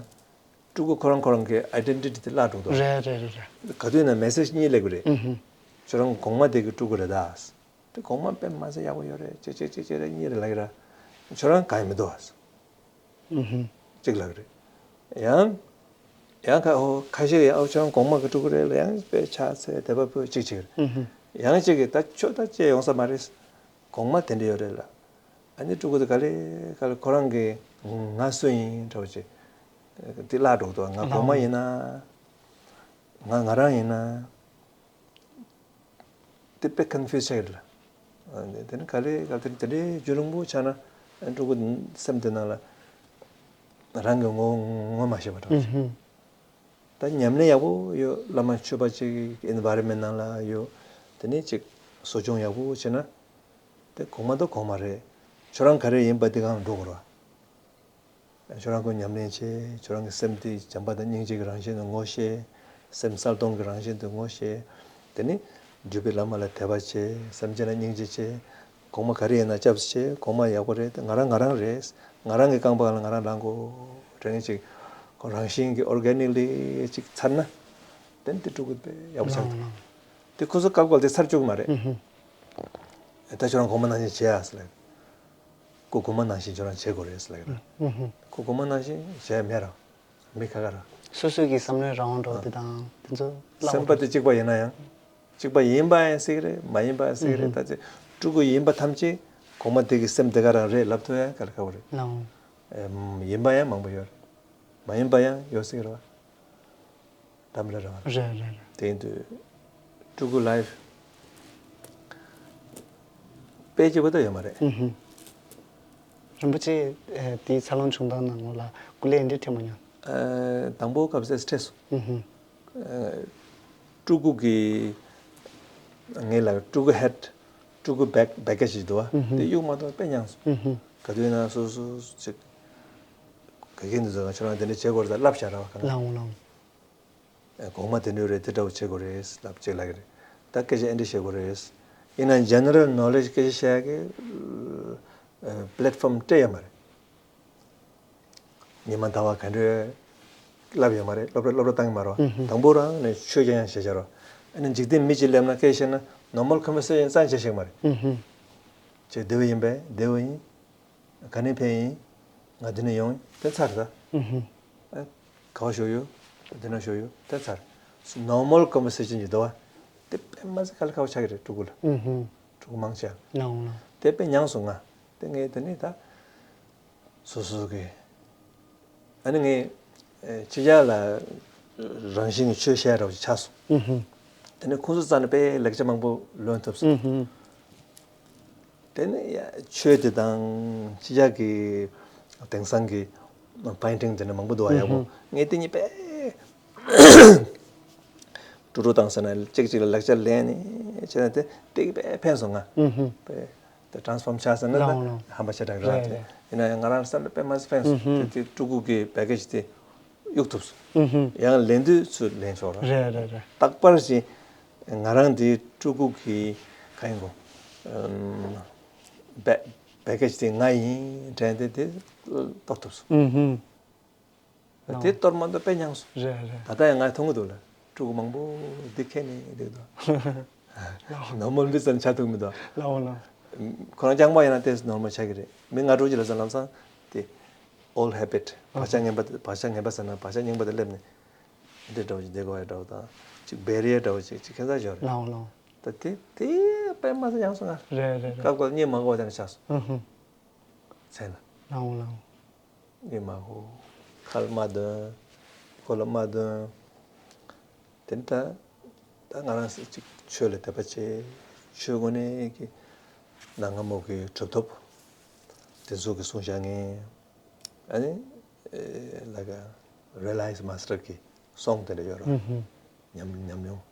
ཕྲུ་གུ་ཁོ་རང་ཁོ་རང་གི་ཨའི་ཌེན་ཊི་ཊི་དེ་བརླག་འགྲོ་འདུག་རེད་རེད་རེད་རེད། ག་དུས་ན་མེ་སེ་ཇི་གཉིས་སླེབས་ཀྱི་རེད། ཨུ་ཧུ། ཁྱོད་རང་གོང་མ་དེ་གི་ཕྲུ་གུ་རེད་ད། དེ་གོང་མ་དཔེ་མ་ཚད་ཡག་པོ་ཡོད་རེད་ཅེ་ཅེ་ཅེ་ཅེ་རེད་གཉིས་རེད་ལབ་ཀྱི་ར། ཁྱོད་རང་གང་ཡང་མི་འདུག་ཨུ་ཧུ། གཅིག་ལབ་ཀྱི་རེད། ཡང་། ཡང་ཁ་ཨོ་ཁ་ཤས་ཡང་ཨོ་ཁྱོད་རང་གོང་མ་གི་ཕྲུ་གུ་རེད་ལ་ཡང་དཔེ་ཕྱག་འཚལ་དད་པ་ཕུལ་གཅིག་བྱེད་ཀྱི་རེད། ཨུ་ཧུ། ཡང་གཅིག་གིས་ད་ཁྱོད་ད་ཅེ་ཡོང་ས་མ་རེད། གོང་མ་དེ་འདྲ་ཡོད་རེད་ལ། ཨ་ནི་ཕྲུ་གུ་དེ་ག་ལེ་ག་ལེ་ཁོ་རང་གི་ང་སུ་ཡིན་འདྲ་བོ་ཅིག་དེ་བརླག་འགྲོ་གི་འདུག་ང་གོང་མ་ཡིན་ན། ང་ང་རང་ཡིན་ན། དེ་དཔེ་ཀོན་ཕིའུ་སི་ཆགས་ཀྱི་རེད་ལ། དེ་ནི་ག་ལེ་ག་ལེ་དེ་འདྲའི་རྒྱུན་རིང་པོ་ཆགས་ན་ཕྲུ་གུ་སེམས་དེ་ནང་ལ་རང་གི་ངོ་ངོ་མ་ཤེས་པ་འདྲ་བོ་ཅིག་ད་ཉམས་ལེན་ཡག་པོ་ཡོད། བླ་མ་མཆོད་པ་ཅིག་ཨེན་བྷ་རོན་མེན་ནང་ལ་ཡོད། དེ་ནས་ཅིག་གསོ་སྐྱོང་ཡག་པོ་བྱས་ན། དེ་གོང་མ་དང་གོང་མ་རེད། ཁྱོད་རང་ག་རེ་ཡིན་པ་དེ་གང་འགྲོ་དགོས་ར། ཁྱོད་རང་གི་ཉམས་ལེན་བྱེད། ཁྱོད་རང་གི་སེམས་དེ་བྱམས་པ་དང་སྙིང་རྗེ་གི་རང་བཞིན་དུ་ངོ་ཤེས། སེམས་གསལ་སྟོང་གི་རང་བཞིན་དུ་ངོ་ཤེས། དེ་ནས་བརྒྱུད་པའི་བླ་མ་ལ་དད་པ་བྱེད། སེམས་ཅན་ལ་སྙིང་རྗེ་བྱེད། གོང་མ་ག་རེ་ཡིན་ན་སྐྱབས་སུ་མཆི། གོང་མ་ཡག་པོ་རེད། ང་རང་ང་རང་རེད། ང་རང་གི་རྐང་པ་ལ་ང་རང་ལངས་དགོས་རེད། ངས་ཅིག་ཁོ་རང་བཞིན་གྱིས་ཨོར་གེ་ནིག་ལི་ཅིག་ཚར་ན་དེ་ནི་དེ་ཕྲུ་གུ་དཔེ་ཡག་པོ་ཆགས་འདུག་དེ་ཁོ་ཚོ་སྐབས་འགའ་དེ་ཚར་བཅུག་གི་མ་རེད། ད་ཁྱོད་རང་གོང་མ་ནང་བཞིན་བྱེད་ཨ་ཟེར་ལབ། ཁོ་གོང་མ་ནང་བཞིན་ཁྱོད་རང་བྱེད་དགོས་རེད་ཟེར་ལབ་ཀྱི་རེད། ཁོ་གོང་མ་ནང་བཞིན་བྱས་མེད་ར། མི་ཁ་ཁ་ར། སོ་སོའི་གི་བསམ་བློའི་རང་དབང་འགྲོ་དེ་དང་དེ་ཚོ་བསམ་པ་དེ་གཅིག་པ་ཡིན་ན་ཡང་། གཅིག་པ་ཡིན་པ་ཡང་སྲིད་ཀྱི་རེད། མ་ཡིན་པ་ཡང་སྲིད་ཀྱི་རེད། ད་ཚེ་ཕྲུ་གུ་ཡིན་པ་ཐམས་ཅད་གོང་མ་དེ་གི་སེམས་དེ་ག་རང་རེད་ལབ་ཐུབ་ཡ་ག་ལ་ཁག་པོ་རེད། ལའོ། ཡིན་པ་ཡང་མང་པོ་ཡོད་རེད། མ་ཡིན་པ་ཡང་ཡོད་སྲིད་ཀྱི་རེད་བ། འདྲ་མི་འདྲ་རེད་བ། རེད་རེད་རེད། དེ་ཡིན་དུས་ཕྲུ་གུ་ལའིཕ་དཔེ་སྐྱིད་པོ་ད་ཡོད་མ་རེད། ཨུ་ཧུ། རིན་པོ་ཆེ་དེའི་འཚར་ལོངས་བྱུང་སྟངས་ནང་ལོགས་ལ་སྐུ་ལས་འདི་འཕྲད་མ་མྱོང་། དང་པོ་སྐབས་སུ་འཕྲད་སོང་། ཨུ་ཧུ། ཕྲུ་གུ་གི་ངེད་ལ་ཕྲུ་གུ་ཧེད། ཕྲུ་གུ་བེག་བེ་ཀེ་ཇི་ཞིག་འདུག་བ། དེ་གཡུག་མ་གཏོགས་དཔེ་ཉམས་སོང་། ག་དུས་ན་སོ་སོ་ཅིག་ག་གེ་འདི་ཚོ་ཁྱོད་རང་དེ་འདྲ་བྱེད་དགོས་རེད་ད་ལབ་བཞག་ར་བ་ག་ལ། ལའོ་ལའོ། གོང་མ་དེ་འདྲ་རེད། དེ་འདྲ་བོ་བྱེད་དགོས་རེད་ལབ་ཅིག་ལབ་ཀྱི་རེད། ད་སྐད་ཆ་ཨེ་འདྲ་བཤད་དགོས་རེད། ཡིན་ན་ཇེ་ནེ་རལ་ནོ་ལེཇ་སྐད་ཆ་བཤད་ཡག་གི་པི་ལེ་ཊི་ཕོམ་སྤྲད་ཡོད་མ་རེད། ཉི་མ་ཟླ་བ་ག་འདྲ་བསླབ་ཡོད་མ་རེད། སློབ་གྲྭ་སློབ་གྲྭ་བཏང་གི་མ་རེད་བ། དང་པོ་རང་ནས་ཆོས་ཀྱང་ཡང་བྱེད་བྱ་རོགས། ཨ་ནི་འཇིག་རྟེན་མི་གཅིག་སླེབས་ན་སྐད་བཤད་ན་ནོར་མལ་ཁོ་མོ་སེ་ཡིན་ཙང་བྱེད་ཤེས་མ་རེད། ཅེས་བདེ་བོ་ཡིན་པས་བདེ་བོ་ཡིན། ག་ནས་ཕེབས་ཡིན། ང་འདི་ནས་ཡོང་དེ་ཚར་ད། ཨ། ག་བ་ཞོག་ཡོད། འདི་ན་ཞོག་ཡོད་དེ་ཚར། ནོར་མལ་ཀོན་བར་སེ་ཤན་གྱི་འདུག་བ། དེ་དཔེ་མ་སྲིད་དཀའ་ལས་ཁག་པོ་ཆགས་ཀྱི་རེད་ཕྲུ་གུ་ལ། ཕྲུ་གུ་མང་ཆེ་བ། ལའོ་ལའོ། དེ་དཔེ་མྱངས་སོང་ང་། དེ་ངས་དེ་ནས་ད། སོ་སོ་གི། ཨ་ནི་ངས་ཨེ་ཕྱི་རྒྱལ་ལ་རང་བཞིན་གྱི་ཆོས་བཤད་རོགས་ཆགས་སོང་། དེ་ནས་ཁོང་ཚོ་རྩ་ནས་དཔེ་ལེགས་ཆ་མང་པོ་ལོན་ཐུབ་སོང་། དེ་ནས་ཡ་ཆོས་དེ་དང་ཕྱི་རྒྱལ་གྱི་དེང་སང་གི་པེན་ཊིང་དེ་འདྲ་མང་པོ་འདུག་བ། ཡག་པོ་ངས་དེ་གཉིས་དཔེ་ཀྲུ་ཀྲུ་བཏང་ཟེར་ན་གཅིག་གཅིག་ལ་ལེགས་ཆ་ལེན་ནས་བྱས་ན་དེ་དེ་གི་དཔེ་ཕན་སོང་ང་། དཔེ་དེ་ཊ་རན་སི་ཕོམ་ཆགས་ཟེར་ན་ལའོ་ལའོ། ཧམ་པ་ཆེ་དྲགས་རེད། རེད་རེད། ཡིན་ན་ཡང་ང་རང་བསམ་པའི་དཔེ་མ་སྲིད་ཕན་སོང་། དེ་དེ་ཕྲུ་གུ་གི་བེ་ཀེ་ཇི་དེ་གཡུག་ཐུབ་སོང་། ཡང་ལེན་དུས་ཚུར་ལེན་ཆོག་ར། རེད་རེད་རེད། རྟག་པར་ཞིག་ང་རང་དེ་ཕྲུ་གུ་གི་ག་ཡིན་གོ། བེ་བེ་ཀེ་ཇི་དེ་ང་ཡིན་དྲན་ཏེ་དེ་གཏོར་ཐུབ་སོང་། དེ་གཏོར་མ་གཏོགས་དཔེ་མྱངས་སོང་། རེད་རེད། ད་ལྟ་ཡང་ང་མཐོང་གི་འདུག་ལ། ཕྲུ་གུ་མང་པོ་འདི་ཁྱེར་ནས་འདུག་འདུག་ནོར་མལ་འདི་ཙམ་ཆགས་ཐུབ་མི་འདུག་ལའོ་ལའོ། ཁོ་རང་རྐྱང་པ་ཡིན་ན་ཏོག་ཙམ་ནོར་མལ་ཆགས་ཀྱི་རེད། མི་ལྔ་དྲུག་ཅིག་ལ་ཙམ་ལམ་སང་དེ་ཨོལ་ཧེ་བིཊ། བག་ཆགས་ངན་པ། བག་ཆགས་ངན་པ་ཟེར་ན་བག་ཆགས་རྙིང་པ་དེ་སླེབས་ནས་འདི་འདྲ་བོ་ཅིག་བསྡད་དགོས་ཡ་འདྲ་བོ་དང་ཅིག་བེ་རི་ཡ་འདྲ་བོ་ཅིག་ཅིག་ཁྱད་མཚར་ཞིག་ཡོད་རེད། ལའོ་ལའོ། ད་དེ་དེ་དཔེ་མ་སྲིད་མྱངས་སོང་ང་། རེད་རེད་རེད། སྐབས་སྐབས་གཉིད་མ་ཁུག་པ་དེ་འདྲ་ཆགས་སོང་། ཨུ་ཧུ། མཚན་ལ། ལའོ་ལའོ། གཉིད་མ་ཁུག་ཁ་ལ་མ་འདོན། གོ་ལ་མ་འདོན། དེ་ནི་ད་ད་ང་རང་ཅིག་ཆོས་ལ་དད་པ་བྱེད། ཆོས་དངོས་གནས་ཀྱི་ནང་སྔ་མོ་གི་གྲུབ་ཐོབ་དེ་ཚོ་གི་གསུང་བཤད་ངན། ཨ་ནི་ལ་ཀ་རི་ཡ་ལའི་ཛི་མཱ་སི་ཊར་གི་སོང་དེ་འདྲ་ཡོད་རོགས། ཉམས་ཉམས་མྱོང་།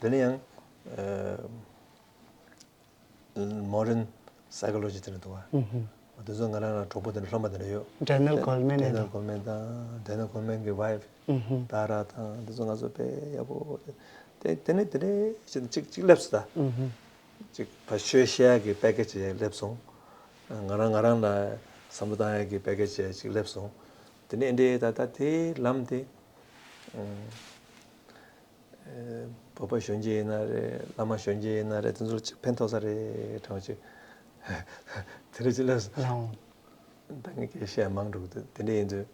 དེ་ནི་ཡང་། མོ་ཌན་སའི་ཀོ་ལོ་ཇི་དེ་འདྲ་འདུག་བ། ཨུ་ཧུ། དེ་ཚོ་ང་རང་ལ་གྲོགས་པོ་དེ་འདྲ་སློབ་མ་དེ་འདྲ་ཡོད། ཌེ་ནེལ་གོལ་མན་ཡིན་ཌེ་ནེལ་ན། གོལ་མན་དང་ཌེ་ནེལ་གོལ་མན་གྱི་ཝའིཕ་ཨུ་ཧུ། ཏཱ་ར་དང་དེ་ཚོ་ང་ཚོ་དཔེ་ཡག་པོ། དེ་དེ་ནས་དེ་འདྲ་བྱས་ནས་གཅིག་གཅིག་སླེབས་སོང་ད། ཨུ་ཧུ། ཅིག་ཕར་ཆོས་བཤད་ཡག་གི་པེ་ཀེ་ཇི་ཅིག་སླེབས་སོང་། ང་རང་ང་རང་ལ་བསམ་བློ་བཏང་ཡག་གི་པེ་ཀེ་ཇི་ཅིག་སླེབས་སོང་། དེ་ནས་འདི་ད་ལྟ་དེའི་ལམ་དེ། ཨ། ཨེ། བོད་པ་གཞོན་སྐྱེས་ཡིན་ན་རེད། བླ་མ་གཞོན་སྐྱེས་ཡིན་ན་རེད། དེ་ཚོར་ཅིག་ཕན་ཐོགས་ས་རེད་དྲན་པ་ཅིག་དེ་རེད་ཅིག་སླེབས་སོང་། ལའོ། ད་ངས་སྐད་བཤད་མང་འགྲོ་གི་འདུག་དེ་འདྲ་ཡིན་དུས།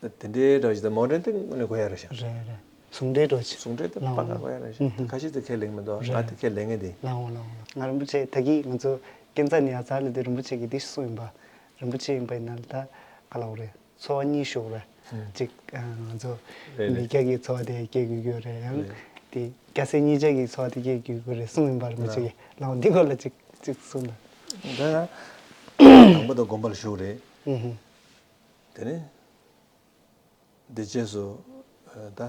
དེ་འདྲའི་འདྲ་ཞིག་དང་མོ་ཌན་དེ་དངོས་གནས་དགོས་ཡ་རེད་ཤག་རེད་རེད། ཟུང་འབྲེལ་འདྲ་ཞིག་ཟུང་འབྲེལ་དེ་ལའོ་པ་ག་ལའོ། དགོས་ཡ་རེད་ཤག་ཨུ་ཧུ། ཁ་ཤས་དེ་ཁས་ལེན་མི་འདུག་རེད། ང་དེ་ཁས་ལེན་ངེས་དེ། ལའོ་ལའོ་ལའོ། ང་རིན་པོ་ཆེ་ད་གིན་ང་ཚོ་སྐས་འཛེག་ནས་ཡར་འཛེགས་ལ་དེ་རིན་པོ་ཆེ་གིས་དེ་གསུངས་ཡིན་པ། རིན་པོ་ཆེ་ཡིན་པ་ཡིན་ན་ད་ག་ལའོ་རེད། ཚོར་བ་གཉིས་ཤོར་རེད། ཨུ། གཅིག་ཨ། ང་ཚོ་རེད་རེད། མི་སྐྱ་གི་ཚོར་བ་དེ་སྐྱེ་དགོས་ཀྱི་ཡོད་རེད། ཡང་རེད། དེ་སྐྱ་སེར་གཉིས་ཆ་གི་ཚོར་བ་དེ་སྐྱེ་དགོས་ཀྱི་རེད་གསུངས་ཡིན་པ་རིན་པོ་ཆེ་གིས། ལའོ། འདི་སྐོར་ལ་གཅིག་གཅིག་གསུངས་དང་། ད་ཡང་དང་པོ་དང་དགོན་པ་ལ་བཞུགས་རེད། ཨུ་ཧུ། དེ་ནས་འདི་རྗེས་སུ་ཨ། ད་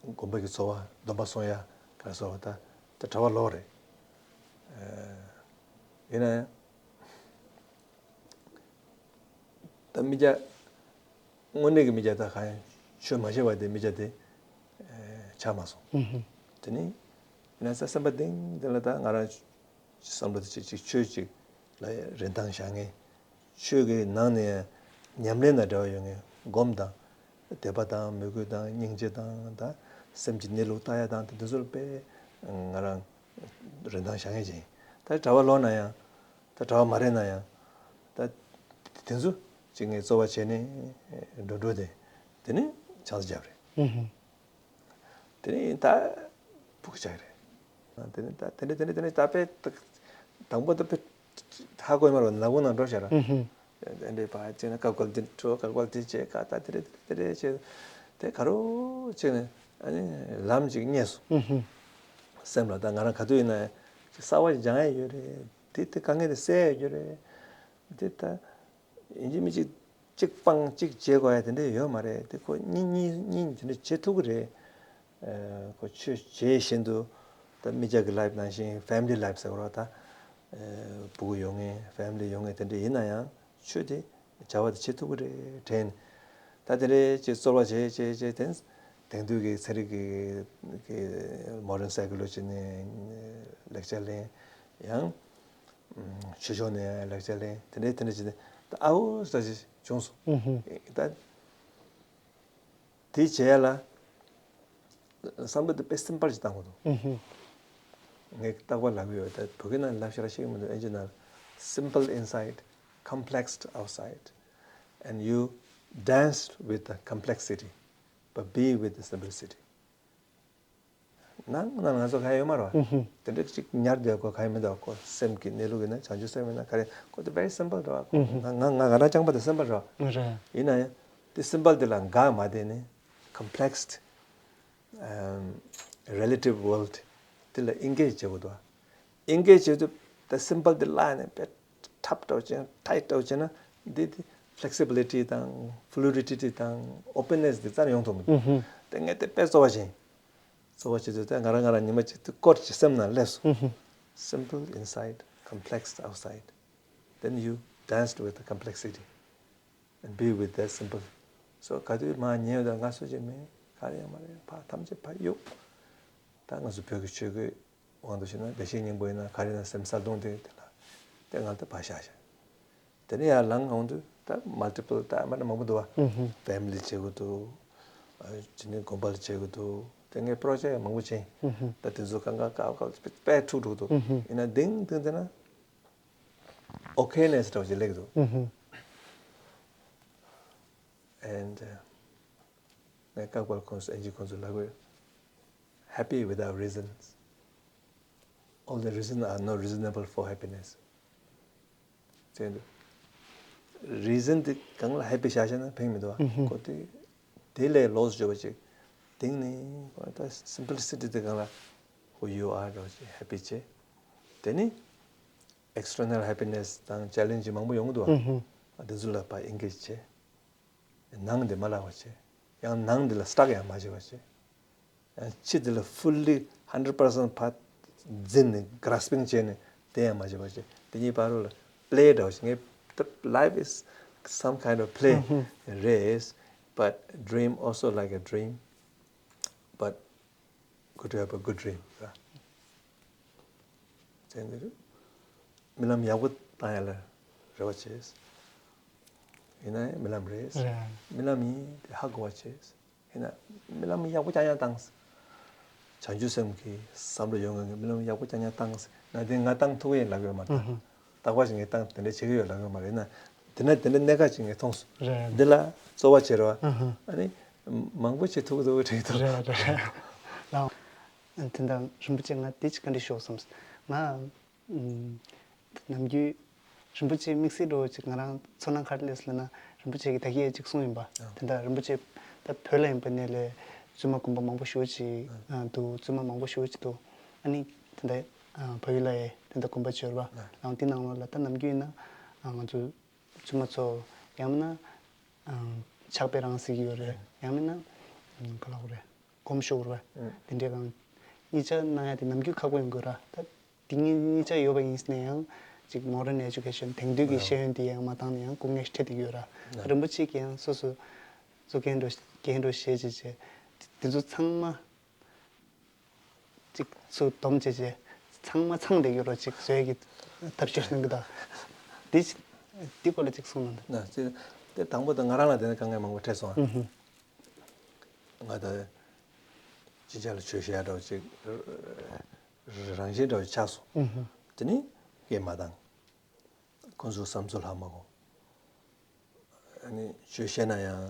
དགོན་པ་གི་འཚོ་བ་སྡོམ་པ་སྲུང་ཡ་ག་སོགས་ད་ད་གྲྭ་པ་ལོག་རེད། ཨ། ཡིན་ན་ཡང་ད་མི་སྐྱ་དངོས་གནས་ཀྱི་མི་སྐྱ་ད་གང་ཡང་ཆོས་མ་བྱས་པ་དེ་མི་སྐྱ་དེ་ཨ། ཆགས་མ་སོང་། ཨུ་ཧུ། དེ་ནས་ཡིན་ན་ས་སེམས་པ་གཏིང་གཏིང་ལ་ད་ང་རང་བསམ་བློ་དེ་ཅིག་ཅིག་ཆོས་ཅིག་ལ་རིན་ཐང་བཞག་མཁན། ཆོས་ཀྱི་ནང་ནས་ཉམས་ལེན་དང་འབྲེལ་བ་ཡོད་མཁན་སྒོམ་དང་། དད་པ་དང་མོས་གུས་དང་སྙིང་རྗེ་དང་། ད་སེམས་ཀྱི་གནས་ལུགས་ལྟ་ཡ་དང་། དེ་འདི་ཚོར་དཔེ་ང་རང་རིན་ཐང་བཞག་མཁན་ཅིག་ཡིན། ད་གྲྭ་པ་ལོག་ན་ཡང་། ད་གྲྭ་པ་མ་རེད་ན་ཡང་། ད་དེ་ཚོ་ཅིག་ངས་རྩོལ་བ་བྱས་ནས་འགྲོ་འགྲོ་དེ། དེ་ནས་ཆང་ས་བརྒྱབ་རེད། ཨུ་ཧུ། དེ་ནས་ད་ཕྲུ་གུ་ཆགས་རེད། དེ་ནས་ད་དེ་འདྲ་དེ་འདྲ་དེ་འདྲ་ད་དཔེ་དང་པོ་ད་དཔེ་ཧ་གོ་ཡི་མ་རེད་པ། ནག་པོ་ནང་འགྲོ་བྱ་ར། ཨུ་ཧུ། དེ་འདྲའི་བ་ཅིག་ན་སྐབས་འགལ་འདི་འགྲོ། སྐབས་འགལ་འདི་བྱེད་ག་ད་དེ་འདྲ་དེ་འདྲ་བྱེད། དེ་ག་རོ་ཅིག་ནས་ཨ་ནི་ལམ་ཅིག་རྙེད་སོང་། ཨུ་ཧུ། སེམས་ལ་ད་ང་རང་ག་དུས་ཡིན་ན་གསར་བ་སྦྱང་ཡ་ཡོད་རེད། དེ་དེ་དཀའ་ངལ་དེ་སེལ་ཡ་ཡོད་རེད། དེ་ད། ཡིན་གཅིག་མིན་གཅིག་གཅིག་སྤང་གཅིག་བྱེད་དགོས་ཡ་དེ་འདྲ་ཡོད་མ་རེད། དེ་ཁོ་གཉིས་གཉིས་གཉིས་དེ་འདྲ་བྱེད་ཐུབ་ཀྱི་རེད། ཨ། ཁོ་ཆོས་བྱེད་བཞིན་དུ་ད་མི་སྐྱ་གི་ལའིབ་ནང་བཞིན་ཕེ་མི་ལི་ལའིབ་ཟེར་བ་རེད་པ། ད་ཨ། ཕྲུ་གུ་ཡོད་མཁན་ཕེ་མི་ལི་ཡོད་མཁན་དེ་འདྲ་ཡིན་ན་ཡང་ཆོས་དེ་བྱ་བ་དེ་བྱེད་ཐུབ་ཀྱི་རེད་དྲན། ད་དེ་འདྲའི་ཅིག་རྩོལ་བ་བྱས་བྱས་བྱས་དེ་དེང་དུས་ཀྱི་ཚན་རིག་གི་གི་མོ་ཌན་སའི་ཀོ་ལོ་ཇི་ནས་ལེགས་ཆ་ལེན། ཡང་ཆོས་ཕྱོགས་ནས་ལེགས་ཆ་ལེན། དེ་འདྲའི་དེ་འདྲ་བྱས་ཏེ་ད་ཨ་འོ་ཟེར་ཞིག་བྱུང་སོང་། ཨུ་ཧུ། ད་དེ་བྱེད་ཡ་ལ་བསམ་བློ་དེ་དཔེ་སིམ་པལ་ཞིག་བཏང་དགོས་འདུག་ཨུ་ཧུ། ངས་རྟག་པར་ལབ་ཀྱི་ཡོད། ད་བོད་སྐད་ནང་ལབ་ཤེས་ར་ཤེས་ཀྱི་མི་འདུག་ཨིན་ཇི་ནང་། Simple inside, complexed outside, and you dance with the complexity, but be with the simplicity. ནང་ནང་ང་ཚོ་ག་ཡོད་མ་རེད་པ། ཨུ་ཧུ། དེ་འདྲ་ཅིག་ཉར་བསྡད་དགོས། ག་ཡོད་མི་འདུག་ཁོ་སེམས་ཀྱི་གནས་ལུགས་ཡིན་ན། བྱང་ཆུབ་སེམས་ཡིན་ན། ག་རེ་ཁོ་དེ་very simple རེད་པ། ཁོ་ཨུ་ཧུ། ང་ང་ང་རང་རྐྱང་པ་དེ་སིམ་པལ་རེད་པ། རེད། ཡིན་ན་ཡང་དེ་སིམ་པལ་དེ་ལ་འགག་མ་བསྡད་ནས་complexed, um, relative world དེ་ལ་ཨིན་གེཇ་བྱེད་དགོས་འདུག་ཨིན་གེཇ་བྱེད་དུས་ད་སིམ་པལ་དེ་བརླག་ནས་དཔེ་ཁྲབ་འདྲ་བོ་ཅན། ཊའིཊ་འདྲ་བོ་བྱས་ན་འདི་དེ་flexibility དང་fluidity དང་openness དེ་རྩ་ནས་ཡོང་ཐུབ་མི་འདུག་ཨུ་ཧུ། དེ་ངས་དེ་དཔེ་རྩོལ་བ་བྱས། རྩོལ་བ་བྱེད་དུས་ད་ང་རང་ང་རང་ཉི་མ་གཅིག་ཏུ་སྐོར་གྱི་སེམས་ནང་སླེབས་སོང་། ཨུ་ཧུ། Simple inside, complex outside. Then you danced with the complexity and be with that simple. So ག་དུས་མ་ཉལ་ཡོད་ད་ང་སུ་ཅིག་མེད། ག་རེ་ཡང་མ་རེད། ཕར་ཐམས་ཅད་ཕར་གཡུག་ད་ང་ཚོ་བོད་ཀྱི་ཆོས་གོས་དབང་དུ་བྱས་ན་བདེ་གཤེགས་སྙིང་པོ་ཡིན་ན། ག་རེ་ན་སེམས་གསལ་སྟོང་དེ་དེ་ལ་དེ་ང་ད་ཕར་བཞག་བཞག་དེ་ནས་ཡར་ལངས་འོང་དུས་ད་multiple ད་མ་ན་མང་པོ་འདུག་པ། ཨུ་ཧུ། ཕེ་མི་ལི་བྱེད་དགོས་འདུག་ཨ། དེ་ནས་དགོན་པ་ལ་བྱེད་དགོས་འདུག་དེ་ངས་པྲོ་ཇེཀ་མང་པོ་བྱས། ཨུ་ཧུ། ད་དེ་ཚོ་གང་ག་ག་ག་དཔེ་འཁྲུག་འགྲོ་འདུག་ཨུ་ཧུ། ཡིན་ན་དེང་དེང་དེ་ན་okayness འདྲ་བོ་ཅིག་སླེབས་འདུག་ཨུ་ཧུ། And uh, ངས་ཀ་པལ་ཁོང་ཚོ་ཨེན་ཇི་ཁོང་ཚོ་ལབ་ཀྱི་ཡོད། Happy without reasons. All the reasons are not reasonable for happiness. ཟེར་འདུག་རི་ཛན་དེ་སྒང་ལ་ཧེ་པི་བཞག་བཞག་ན་ཕན་མི་འདུག་པ། ཨུ་ཧུ། ཁོ་དེ་དེ་ལས་ལོས་འཇོག་པ་ཅིག་དེང་ནས་ད་simplicity དེ་སྒང་ལ་who you are འདྲ་བ་ཅིག་ཧེ་པི་བྱེད། དེ་ནི་external happiness དང་challenge མང་པོ་ཡོང་གི་འདུག་པ། ཨུ་ཧུ། དེ་ཚོ་ལ་ཕར་ཨེན་གེཇ་བྱེད། ནང་དེ་མ་བརླག་པ་བྱེད། ཡང་ནང་དེ་ལ་སྟག་ཡང་མ་བྱེད་པ་བྱེད། ཡང་ཕྱི་དེ་ལ་fully hundred percent ཕར་འཛིན་ནས་grasping བྱས་ནས་དེ་ཡང་མ་བྱེད་པ་བྱེད། དེ་གཉིས་བར་ལ་པི་ལེ་འདྲ་བ་ཞིག་ངས་the life is some kind of play རེད། But dream also like a dream. But good to have a good dream. ཚེ་འདིར་རྨི་ལམ་ཡག་པོ་བཏང་ཡ་ལ་རེ་བ་བྱེད། ཡིན་ན་ཡང་རྨི་ལམ་རེད། རེད། རྨི་ལམ་ཡིན་དེ་ཧ་གོ་བ་བྱེད། ཡིན་ན་རྨི་ལམ་ཡག་པོ་རྐྱང་རྐྱང་བཏང་། བྱང་ཆུབ་སེམས་ཀྱི་བསམ་བློ་ཡོད་མཁན་གྱི་རྨི་ལམ་ཡག་པོ་རྐྱང་རྐྱང་བཏང་། ང་དེ་ང་བཏང་ཐུབ་ཀྱི་ཡིན་ལབ་ཡོད་མ་རེད། ཨུ་ཧུ། རྟག་པར་ཞིག་ངས་བཏང་དེ་འདྲ་བྱེད་ཀྱི་ཡོད་ལབ་ཡོད་མ་རེད་ན། དེ་ན་དེ་འདྲ་གནད་འགག་ཅིག་ངས་མཐོང་སོང་། རེད། འདི་ལ་རྩོལ་བ་བྱེད་རོགས། ཨུ་ཧུ། ཨ་ནི་མང་པོ་བྱེད་ཐུབ་ཀྱི་འདུག་དྲན་གྱི་འདུག་རེད་རེད། ལགས། དེ་འདྲ་རིན་པོ་ཆེ་ང་དེ་ཅིག་བཀའ་འདྲི་ཞུ་བསམ་སོང་། ང་ཨུམ། ནམ་རྒྱུན་རིན་པོ་ཆེ་དམིགས་བསལ་འགྲོ་ཅིག་ང་རང་ཚོར་སྣང་ག་རེ་སླེབས་སོང་ལབ་ན། རིན་པོ་ཆེ་གིས་ད་གིན་ཅིག་གསུངས་ཡིན་པ། ཨ། དེ་འདྲ་རིན་པོ་ཆེ་ད་བོད་ལ་ཡིན་པ་ནས་ལས་བཙུན་མ་དགོན་པ་མང་པོ་ཞེ་པོ་ཅིག་ཨ་འདུག་བཙུན་མ་མང་པོ་ཞེ་པོ་ཅིག་འདུག་ཨ་ནི་དེ་འདྲ་ཨ་བལ་ཡུལ་ལ་ཡང་དེ་འདྲ་དགོན་པ་ཅིག་ཡོད་རེད་པ། ཨ་ལའང་དེ་ནང་ལོགས་ལ་ད་ནམ་རྒྱུན་ཡིན་ན་ཨ་ང་ཚོ་བཙུན་མ་ཚོ་ཡང་མིན་ན་ཨ་ཕྱག་དཔེ་རང་གཟིགས་ཡོད་རེད། ཡང་མིན་ན་ཨ་ག་ལབ་དགོས་རེད། སྒོམ་ཤོར་བ། ཨུ། དེ་འདྲའི་གང་། གཉིས་ཆ་གནང་ཡ་དེ་ནམ་རྒྱུན་ཁག་པོ་ཡོང་གི་ར། ད་དེ་གཉིས་གཉིས་ཆ་ཡོད་པ་ཡིན་ནའི་ཡང་ཅིག་མོ་ཌན་ཨེ་ཇུ་ཀེ་ཤན་དེང་དུས་ཀྱི་ཤེས་ཡོན་དེ་ཡང་མ་བཏང་ནའི་ཡང་སྐུ་ངལ་འཕྲད་བསྡད་ཡོད་ར། ཨུ། རིན་པོ་ཆེ་གིས་ཡང་སོ་སོ་གཙོ་འགན་འགྲོ་འགན་འགྲོ་བཞེས་བྱས་བྱས་དེ་ཚོ་ཚང་མ་ཅིག་ཚུར་སྡོམ་བྱས་བྱས་ཚང་མ་ཚང་བསྡད་ཡོད་ར། ཅིག་བཟོས་ཀྱི་ཐབས་ཤེས་གནང་གི་ད། དེ་ཅིག་དེ་སྐོར་ལ་ཅིག་གསུངས་གནང་དང་། ན་ཅིག་དེ་དང་པོ་དང་ང་རང་ལ་དེ་ནས་དཀའ་ངལ་མང་པོ་འཕྲད་སོང་། ཨུ་ཧུ། ང་ད་ཅི་བྱ་ལ་ཆོས་བཤད་འདྲ་བོ་ཅིག་རང་བཞིན་འདྲ་བོ་ཆགས་སོང་། ཨུ་ཧུ། དེ་ནི་སྐད་མ་བཏང་། ཁོང་ཚོའི་བསམ་ཚུལ་ཧ་མ་གོ། ཨ་ནི་ཆོས་བཤད་ན་ཡང་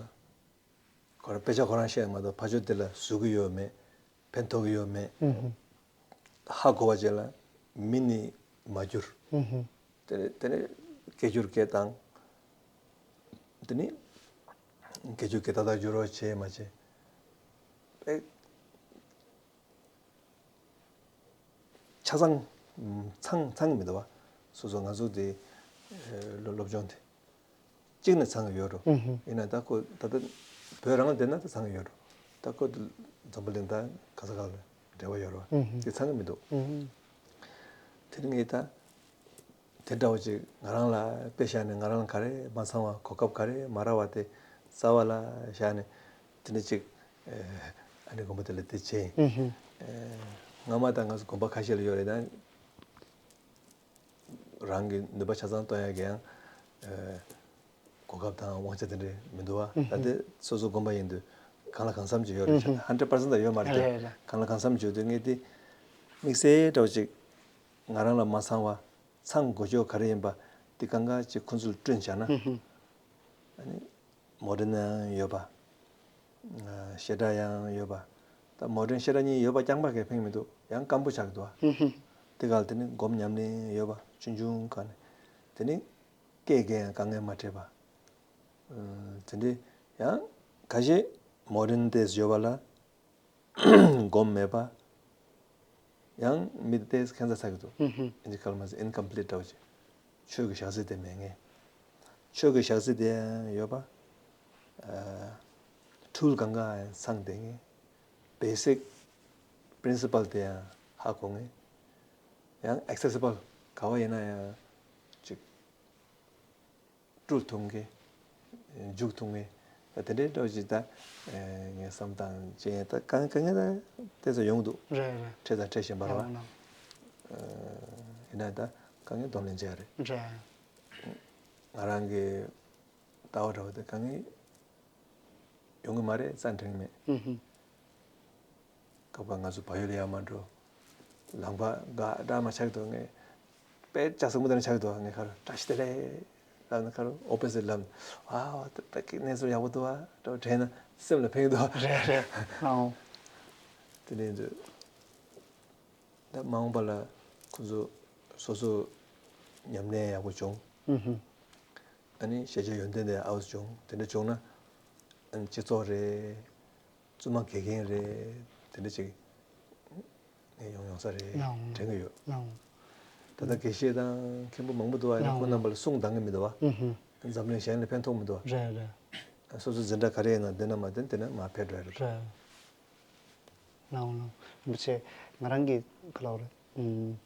ཁོ་རང་དཔེ་ཆ་ཁོ་རང་བཤད་མ་གཏོགས་ཕར་ཕྱོགས་དེ་ལ་བཟོ་གི་ཡོད་མེད། ཕན་ཐོགས་ཀྱི་ཡོད་མེད། ཨུ་ཧུ། ཧ་གོ་བ་བྱས་ལ་མི་ནི་མ་འགྱུར། ཨུ་ཧུ། དེ་ནས་དེ་ནས་སྐད་སྒྱུར་སྐད་བཏང་། དེ་ནས་སྐད་སྒྱུར་སྐད་ཏག་ཏག་སྒྱུར་རོགས་བྱས་མ་བྱས། ཨེ། ཆ་ཚང་ཚང་ཚང་གི་མི་འདུག་བ། སོ་སོ་ང་ཚོ་དེ་ཨེ་སློབ་སློབ་སྦྱོང་དེ་གཅིག་ནས་ཚང་གི་ཡོད་འགྲོ། ཨུ་ཧུ། ཡིན་ན་ད་ཁོ་ད་ལྟ་བོད་རང་ལ་བསྡད་ན་ད་ཚང་གི་ཡོད་འགྲོ། ད་ཁོ་འཛམ་བུ་གླིང་ད་ག་ས་ག་ལ་འབྲེལ་བ་ཡོད་རེད་བ། ཨུ་ཧུ། དེ་ཚང་གི་མི་འདུག་ཨུ་ཧུ། དེ་རིང་ངས་ད་དེ་འདྲ་བོ་ཅིག་ང་རང་ལ་དཔེ་བཞག་ནས་ང་རང་ལ་ག་རེ་མ་ཚང་བ་གོ་སྐབས་ག་རེ་མ་རག་པ་དེ་རྩ་བ་ལ་བཞག་ནས་དེ་འདྲ་ཅིག་ཨ་ནི་དགོན་པ་དེ་ལ་དེ་བྱས་ཡིན། ཨུ་ཧུ། ཨེ། སྔ་མ་ད་ང་ཚོ་དགོན་པ་ཁ་ཤས་ལ་ཡོད་རེད་ད། རང་གི་ནུས་པ་ཆ་ཚང་གཏོང་ཡག་གི་ཡང་ཨེ་གོ་སྐབས་དང་དབང་ཆ་དེ་འདྲ་མི་འདུག་བ། ཨུ་ཧུ། ད་དེ་སོ་སོ་དགོན་པ་ཡིན་དུས་གང་ལ་གང་འཚམ་ཅིག་ཡོད་རེད། ཨུ་ཧུ། ཧན་ཌེཌ་པར་སེན་ཊི་ཡོད་མ་རེད་དེ། རེད་རེད། གང་ལ་གང་འཚམ་ཅིག་ཡོད་དུས་ངས་དེ་དམིགས་བསལ་འདྲ་བོ་ཅིག་ང་རང་ལ་མ་ཚང་བ་ཚང་དགོས་ཕྱོགས་ག་རེ་ཡིན་པ་དེ་གང་ག་ཅིག་ཁོང་ཚོ་ལ་བསྐྲུན་བྱས་ན། ཨུ་ཧུ། ཨ་ནི་མོ་ཌན་ཡང་ཡོད་པ། ཨ་བཤད་གྲྭ་ཡང་ཡོད་པ། ད་མོ་ཌན་བཤད་གྲྭ་གཉིས་ཡོད་པ་རྐྱང་པ་གས་ཕན་གྱི་མི་འདུག་ཡང་སྐམ་པོ་ཆགས་ཀྱི་འདུག་བ། ཧུམ་ཧུམ། དེ་ག་ལ་དེ་ནི་སྒོམ་ཉམས་ལེན་ཡོད་པ་ཆུང་ཆུང་ག་ནས། དེ་ནི་སྐད་གས་ཡང་དཀའ་ངལ་མ་འཕྲད་པ། ཨ་དེ་འདྲའི་ཡང་ཁ་ཤས་མོ་ཌན་ཏོག་ཙམ་ཡོད་པ་ལ། སྒོམ་མེད་པ། ཡང་མི་དེ་ཏོག་ཙམ་ཁྱད་མཚར་ཆགས་ཀྱི་འདུག་ཧུམ་ཧུམ། ཨིན་ཇི་སྐད་ལ་མ་ཟེར་ཨིན་ཀམ་པི་ལིཊ་འདྲ་བོ་ཅིག་ཆོས་ཀྱི་ཞག་རྩི་དེ་མེད་མཁན། ཆོས་ཀྱི་ཞག་རྩི་དེ་ཡང་ཡོད་པ། ཨ་ཊུལ་གང་ག་ཡང་ཚང་བསྡད་མཁན། བེ་སིག་པི་རིན་སི་པལ་དེ་ཡང་ཧ་གོ་མཁན། ཡང་ཨེག་སེ་སི་པལ་ག་བ་ཡིན་ན་ཡང་ཅིག་སྤྲུལ་ཐུབ་མཁན། འཇུག་ཐུབ་མཁན། ད་དེ་འདྲའི་འདྲ་བོ་ཅིག་ད་ངས་བསམ་སྟངས་ཅན་ད་དཀའ་ངལ་དཀའ་ངལ་ད་དེ་ཚོ་ཡོང་གི་འདུག་རེད་རེད། འཕྲད་དང་འཕྲད་བཞིན་པ་རེད་བ། ལགས་ལགས། ཡིན་ན་ད་དཀའ་ངལ་གདོང་ལེན་བྱས་རེད། རེད། ང་རང་གི་ལྟ་བ་འདྲ་བོ་དེ་དཀའ་ངལ་ཡོང་གི་མ་རེད་བསམ་དྲན་གི་མེད། ཧུམ་ཧུམ། སྐབས་འགའ་ང་ཚོ་བལ་ཡུལ་ལ་ཡར་མར་འགྲོ། ལམ་ཁ་འགའ་འདྲ་མ་ཆགས་ཀྱི་འདུག་ངས་དཔེ་ལྕགས་ཟིག་མོ་དེ་འདྲ་ཆགས་ཀྱི་འདུག་ངས་ཁ་རུ་བཀྲ་ཤིས་བདེ་ལེགས་ལབ་ན་ཁ་རུ་ཨོ་པེ་སི་ལབ་ན། ཨ་ད་ད་གི་གནས་ཚུལ་ཡག་པོ་འདུག་ཨ་འདྲ་བོ་དྲན་ན་སེམས་ལ་ཕན་གྱི་འདུག་རེད་རེད། ཨོ། དེ་ནས་འདུག་ད་མ་འོངས་པ་ལ་ཁོ་ཚོ་སོ་སོ་ཉམས་ལེན་ཡག་པོ་བྱུང་། ཨུ་ཧུ། ཨ་ནི་ཤེས་བྱ་ཡོན་ཏན་དེ་ཨའུ་བྱུང་དེ་འདྲ་བྱུང་ན་ཨ་ནི་སྤྱི་ཚོགས་རེད། བཙུན་མ་དགེ་རྒན་རེད། དེ་འདྲ་ཅིག་ངས་ཡོང་ཡོང་ས་རེད་ལའོ། དྲན་གྱི་ཡོད། ལའོ། ད་ལྟ་དགེ་བཤེས་དང་མཁན་པོ་མང་པོ་འདུག་བ་ཡིན་ན་ལའོ། ཁོང་རྣམ་པ་ལ་གསུང་འདང་གི་མི་འདུག་བ། ཨུ་ཧུ། འཛམ་གླིང་གཞན་ལ་ཕན་ཐོགས་མི་འདུག་བ། རེད་རེད། སོ་སོ་འཛིན་གྲྭ་ག་རེ་ཡིན་ན་འདི་ན་མ་འདི་འདི་ན་མ་ཕེབས་འགྲོ་ཡ་རེད། རེད། ལའོ་ལའོ། རིན་པོ་ཆེ་ང་རང་གི་ག་ལའོ་རེད། ཨུམ།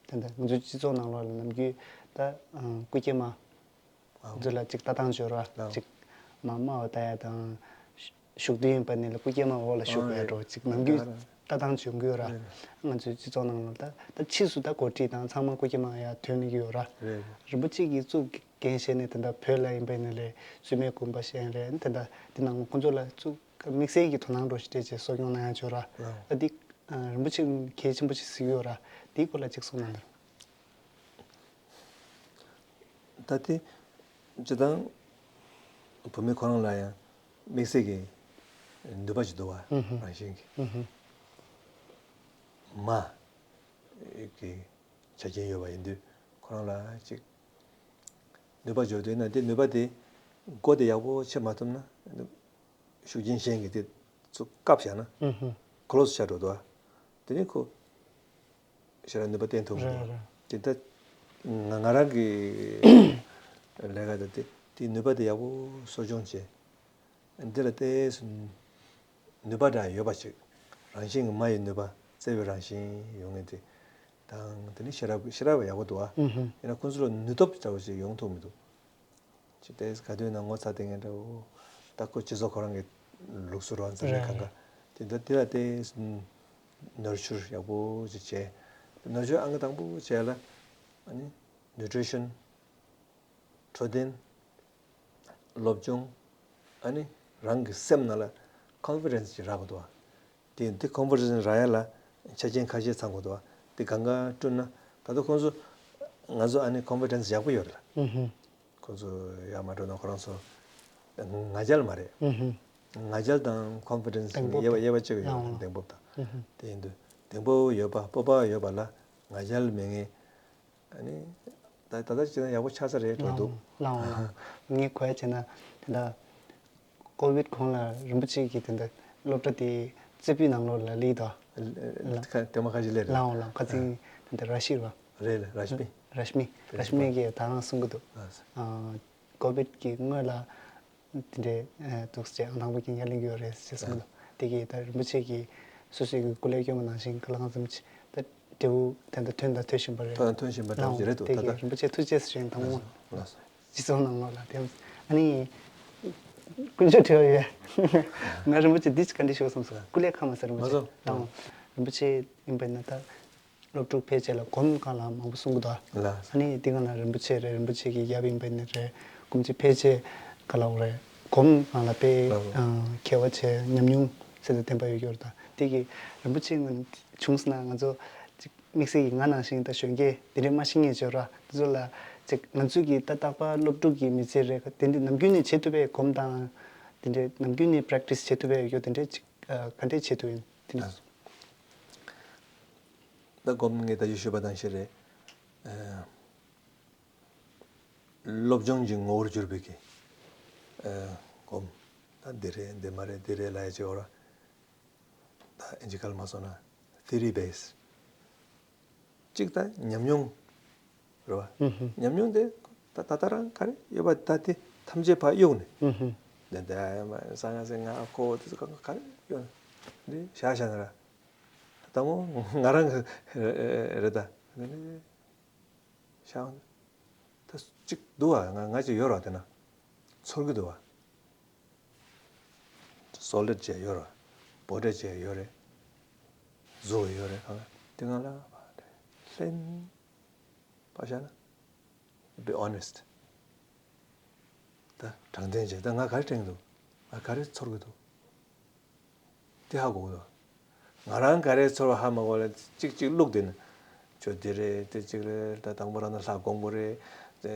ད་ལྟ་ང་ཚོའི་སྤྱི་ཚོགས་ནང་ལོགས་ལ་ནམ་རྒྱུན་ད་ཨ་སྐུ་སྐྱེས་མ། ཨོ། ཚོ་ལ་ཅིག་ལྟ་སྟངས་སྦྱོར་བ་ལའོ། ཅིག་མ་སྨྲ་བ་ལྟ་ཡ་དང་། ཞུགས་དུས་ཡིན་པ་ནི་ལ་སྐུ་སྐྱེས་མ་འོག་ལ་ཞུགས་ཨོ་པའི་རེད། འགྲོ་ཅིག་ནམ་རྒྱུན། ད་ར། ལྟ་སྟངས་ཅིག་ཡོང་གི་ཡོད་ར། རེད། ང་ཚོའི་སྤྱི་ཚོགས་ནང་ལ་ད་ད་ཕྱིས་སུ་ད་འགོ་ཁྲིད་དང་ཚང་མ་སྐུ་སྐྱེ་མ་ཡར་ཐོན་གནང་གི་ཡོད་ར། རེད། རིན་པོ་ཆེ་གིས་གཙོ་འགན་བཞེས་ནས་ད་ལྟ་བོད་ལ་ཡིན་པ་ཡིན་ན་ལས་བཙུན་མའི་དགོན་པ་ཞིག་ཡིན་ལས་ད་ལྟ་འདི་ནང་ཁོང་ཚོ་ལ་གཙོ་དམིགས་བསལ་གྱི་དོ་སྣང་འགྲོ་ཞིག་སྤྲད་བྱས་གསོ་སྐྱོང་གནང་ཡ་ཅིག་ཡོད་ར། ཨ་འདི་རིན་པོ་ཆེ་གལ་ཆེན་པོ་ཞིག་གཟིགས་ཡོད་ར། འདིའི་སྐོར་ལ་ཅིག་གསུང་གནང་དང་། ད་དེ་སྤྱིར་བཏང་བུད་མེད་ཁོ་རང་ལ་ཡང་དམིགས་བསལ་གྱི་ནུས་པ་ཅིག་འདུག་བ། ཨུ་ཧུ། རང་བཞིན་གྱི་ཨུ་ཧུ། མ་གི་ཆ་རྐྱེན་ཡོད་པ་ཡིན་དུས་ཁོ་རང་ལ་ཅིག་ནུས་པ་འབྱོར་དུས་ན་དེ་ནུས་པ་དེ་སྒོ་དེ་ཡག་པོ་ཕྱེ་མ་ཐུབ་ན། ཤུགས་རྐྱེན་གཞན་གྱིས་དེ་ཚུར་བཀབ་བཞག་ན། ཨུ་ཧུ། ཁོ་ལོ་སུ་ཆ་འགྲོ་འདུག་ཨ། དེ་ནས་ཁོ་ཞེ་དྲག་ནུས་པ་བསྟན་ཐུབ་མི་འདུག་རེད་རེད། དེ་ལྟ་ང་ང་རང་གི་ལས་ཀ་དེ་དེ་དེའི་ནུས་པ་དེ་ཡག་པོ་གསོ་སྐྱོང་བྱས། འདི་ལ་ལྟས་སུ་ནུས་པ་འདྲ་ཡོད་པ་ཅིག་རང་བཞིན་གྱི་མ་ཡི་ནུས་པ་བརྩེ་བའི་རང་བཞིན་ཡོང་ངེས་དེ་དང་དེ་ནི་ཤེས་རབ་ཤེས་རབ་ཡག་པོ་འདུག་ཨ། ཨུ་ཧུ། ཡིན་ན་ཁོང་ཚོ་ལ་ནུས་སྟོབས་འདྲ་བོ་ཞིག་ཡོང་ཐུབ་མི་འདུག་ཅི་ལྟས་ག་དུས་ན་ངོ་ཚ་དེ་ངན་འདྲ་བོ། ད་ཁོ་སྤྱི་ཚོགས་ཁོ་རང་གི་ལུགས་སྲོལ་རོ་འཛམ་གླིང་རེད་གང་ག་རེད། དེ་འདྲ་དེ་ལ་ལྟས་ནོར་འཁྲུལ་ཡག་པོ་ཅིག་བྱས། ནོར་འཁྲུལ་ཨང་ཀི་དང་པོ་བྱས་ལ་ཨ་ནི་ནུ་ཊི་རི་ཤན། འཕྲོད་བསྟེན། སློབ་སྦྱོང་། ཨ་ནི་རང་གི་སེམས་ནང་ལ་ཀོན་ཕི་ཌེན་སི་ཅིག་རག་དགོས་འདུག་བ། དེ་དེ་ཀོན་ཕི་ཌེན་སི་རག་ཡ་ལ་ཆ་རྐྱེན་ཁ་ཤས་ཚང་དགོས་འདུག་བ། དེ་གང་ག་བསྐྲུན་ན་ད་དུང་ཁོང་ཚོ་ང་ཚོ་ཨ་ནི་ཀོན་ཕི་ཌེན་སི་ཡག་པོ་ཡོད་རེད་ལ། ཨུ་ཧུ། ཁོང་ཚོ་ཡར་མར་འགྲོ་ན་ཁོ་རང་ཚོ་ང་རྒྱལ་མ་རེད། ཨུ་ཧུ། ང་རྒྱལ་དང་ཀོན་ཕི་ཌེན་སི་གདེང་སྤོབས་དབྱེ་བ་དང་དབྱེ་བ་བཅད་ཡོད་རེད། ལའང་ལའང་། གདེང་སྤོབས་དང་། ཨུ་ཧུ། དེ་ཡིན་དུས་གདེང་སྤོབས་ཡོད་པ་སྤོབས་པ་ཡོད་པ་ལ་ང་རྒྱལ་མེད་མཁན། ཨ་ནི། ད་ད་ལྟ་བྱས་ན་ཡག་པོ་ཆགས་ས་རེད་འགྲོ་འདུག་ལའང་ལའང་། ངས་གོ་ཡ་བྱས་ན་དེ་འདྲ་ཀོ་བིད་གོང་ལ་རིན་པོ་ཆེ་གིས་དེ་འདྲ་སློབ་གྲྭ་དེ་རྩིག་པའི་ནང་ལོགས་ལ་སླེབས་དོ། ལ་ཁ་དེ་མ་ཁ་ཅིག་སླེབས་རེད། ལའང་ལའང་ཁ་ཚིག་དེ་འདྲ་ར་ཤི་ར། རེད་རེད། ར་ཤི་མི། ར་ཤི་མི། ར་ཤི་མི་གིས་ད་རང་གསུང་གི་འདུག་ཨ། ཀོ་བིད་ཀྱི་སྔོན་ལ། དེ་འདྲའི་འདུག་ཅེས་ཨང་དང་པོ་གི་ཉར་ལེན་གྱི་ཡོད་རེད་ཅེས་གསུངས་འདུག་དེ་གིས་ད་རིན་པོ་ཆེ་གིས་སོ་སོའི་གི་སྐུ་ལས་བསྐྱོན་པ་ནང་བཞིན་ག་ལ་གང་འཚམ་ཅིག་ད་འབྲས་བུ་དེ་འདྲ་ཐོན་དང་ཐོན་བཞིན་པ་རེད། ཐོན་ཐོན་བཞིན་པ་འདྲ་ཅིག་རེད་འདུག་དེ་ད་ལྟ་གིས་རིན་པོ་ཆེ་ཐུགས་རྗེ་ཆེ་ཞུ་ཡིན། དང་པོ་ལགས་སོ། སྤྱི་ཚོགས་ནང་ལོགས་ལ་དེ་ཨ་ནི་དཀོན་མཆོག་བྲེལ་བ་ཡོད། ང་རིན་པོ་ཆེ་འདི་ཅིག་ག་འདྲ་ཞུ་བསམ་སོང་། སྐུ་ལས་ཁག་མ་ཟེར་རིན་པོ་ཆེ་མ་སོང་། དང་རིན་པོ་ཆེ་ཡིན་པ་ཡིན་ན་ད། སློབ་ཕྲུག་ཕལ་ཆེར་ལ་སྒོམ་སྒང་ལ་མང་པོ་གསུང་གི་འདུག་ལགས། ཨ་ནི་འདི་སྒང་ལ་རིན་པོ་ཆེ་རེད། རིན་པོ་ཆེ་གི་ཡབ་ཡིན་པ་ནི་རེད། སྒོམ་ཆེན་ཕལ་ཆེར་ག་ལབ་རེད། སྒོམ་སྒང་ལ་དཔེ་ལགས། ཨ་མཁས་པ་བྱས་ཉམས་མྱོང་ཚད་དང་ལྡན་པ་ཡོད་ཀྱི་ཡོད་རེད། ད་དེ་གི་རིན་པོ་ཆེ་ང་བྱུང་སོང་ན་ང་ཚོ་ཅིག་དམིགས་བསལ་གྱི་ང་ནང་བཞིན་ད་གཞོན་སྐྱེས་འདི་འདྲའི་མ་ཤེས་མཁན་ཅིག་ཡོད་ར། དེ་ཚོ་ལ་ཅིག་ང་ཚོས་ཀྱི་ད་རྟག་པར་སློབ་ཕྲུག་གི་མི་ཚེ་རེད། དེ་འདྲའི་ནམ་རྒྱུན་ནས་བྱེད་ཐུབ་པའི་སྒོམ་དང་དེ་འདྲའི་ནམ་རྒྱུན་ནས་པེ་རེག་ཊི་སི་བྱེད་ཐུབ་པའི་ཡོད་དེ་འདྲའི་ཅིག་ཨ་ག་འདྲས་བྱེད་ཐུབ་ཡིན་དེ་འདྲ། ད་སྒོམ་ངས་ད་ཅི་ཞུས་པ་དང་ཞེ་རེད། ཨ་སློབ་སྦྱོང་གི་ངོ་བོར་གྱུར་པའི་གི་ཨ་སྒོམ། ད་འདི་རེད་འདི་མ་རེད་འདི་རེད་ལབ་ཡ་ཅིག་ཡོད་ར། ད་ཨིན་ཇི་སྐད་ལ་མ་སོང་ན་ཐི་ཡོ་རི་བེ་སི་ཅིག་ད་ཉམས་མྱོང་རེད་བ། ཨུ་ཧུ། ཉམས་མྱོང་དེ་ད་ད་ལྟ་རང་ག་རེ་ཡོད་པ་ད་དེ་ཐམས་ཅད་ཕར་གཡུགས་ནས། ཨུ་ཧུ། འདི་འདི་ཨ་མ་ས་ང་ཟེར་ང་ཁོ་དེ་ཚོ་ག་ག་རེ་ཡོད་ན་འདི་བཞག་བཞག་ན་ར། དང་པོ་ང་རང་གི་རེད་ད། ཤང་། ད་གཅིག་འདུག་བ། ང་ང་གཅིག་ཡོད་ར། དེ་ན་ཚོར་གི་འདུག་བ། སོ་ལིཌ་བྱས་ཡོད་ར། བོ་ཊི་བྱས་ཡོད་རེད། བཟོ་ཡོད་རེད། གང་དེ་ང་ལ་ལྷན་པ་བྱས་ན། Be honest. ད་དྲང་བདེན་བྱས་ད་ང་ག་རེ་དྲན་གི་འདུག་ང་ག་རེ་ཚོར་གི་འདུག་དེ་ཧ་གོ་གི་འདུག་ང་རང་ག་རེ་ཚོར་བ་ཧ་མ་གོ་ལ་གཅིག་གཅིག་བླུགས་དེ་ནི་ཁྱོད་དེ་རེད་དེ་གཅིག་རེད། ད་དང་པོ་རང་ན་ལྷ་དགོངས་པོ་རེད། དེ་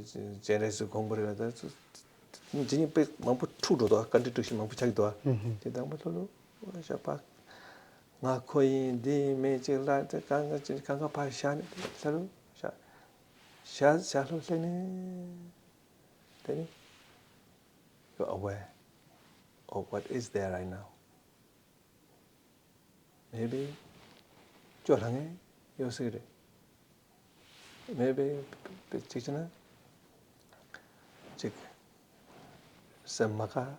སྤྱན་རས་གཟིགས་དགོངས་པོ་རེད་ལ་ད་ཇི་སྙིང་དཔེ་མང་པོ་འཁྲུག་འགྲོ་འདུག་བཀའ་འདྲི་དཀྲུག་ཤིང་མང་པོ་ཆགས་ཀྱི་འདུག་དེ་དང་པོ་ལྷོད་ལྷོད་བཞག་པ། ང་ཁོ་ཡིན་འདི་ཡིན་མེད་ཅིག་ལ་དེ་གང་ག་ཅིག་གང་ག་ཕར་བཞག་ནས་ལྷོད་ལྷོད་བཞག་བཞག་བཞག་ལྷོད་ལྷོད་ནས། དེ་ནི། You're aware of what is there right now. Maybe ཅོ་ལྷང་ངེ་ཡོད་སྲིད་རེད། Maybe གཅིག་བྱས་ན་གཅིག་སེམས་མ་དགའ།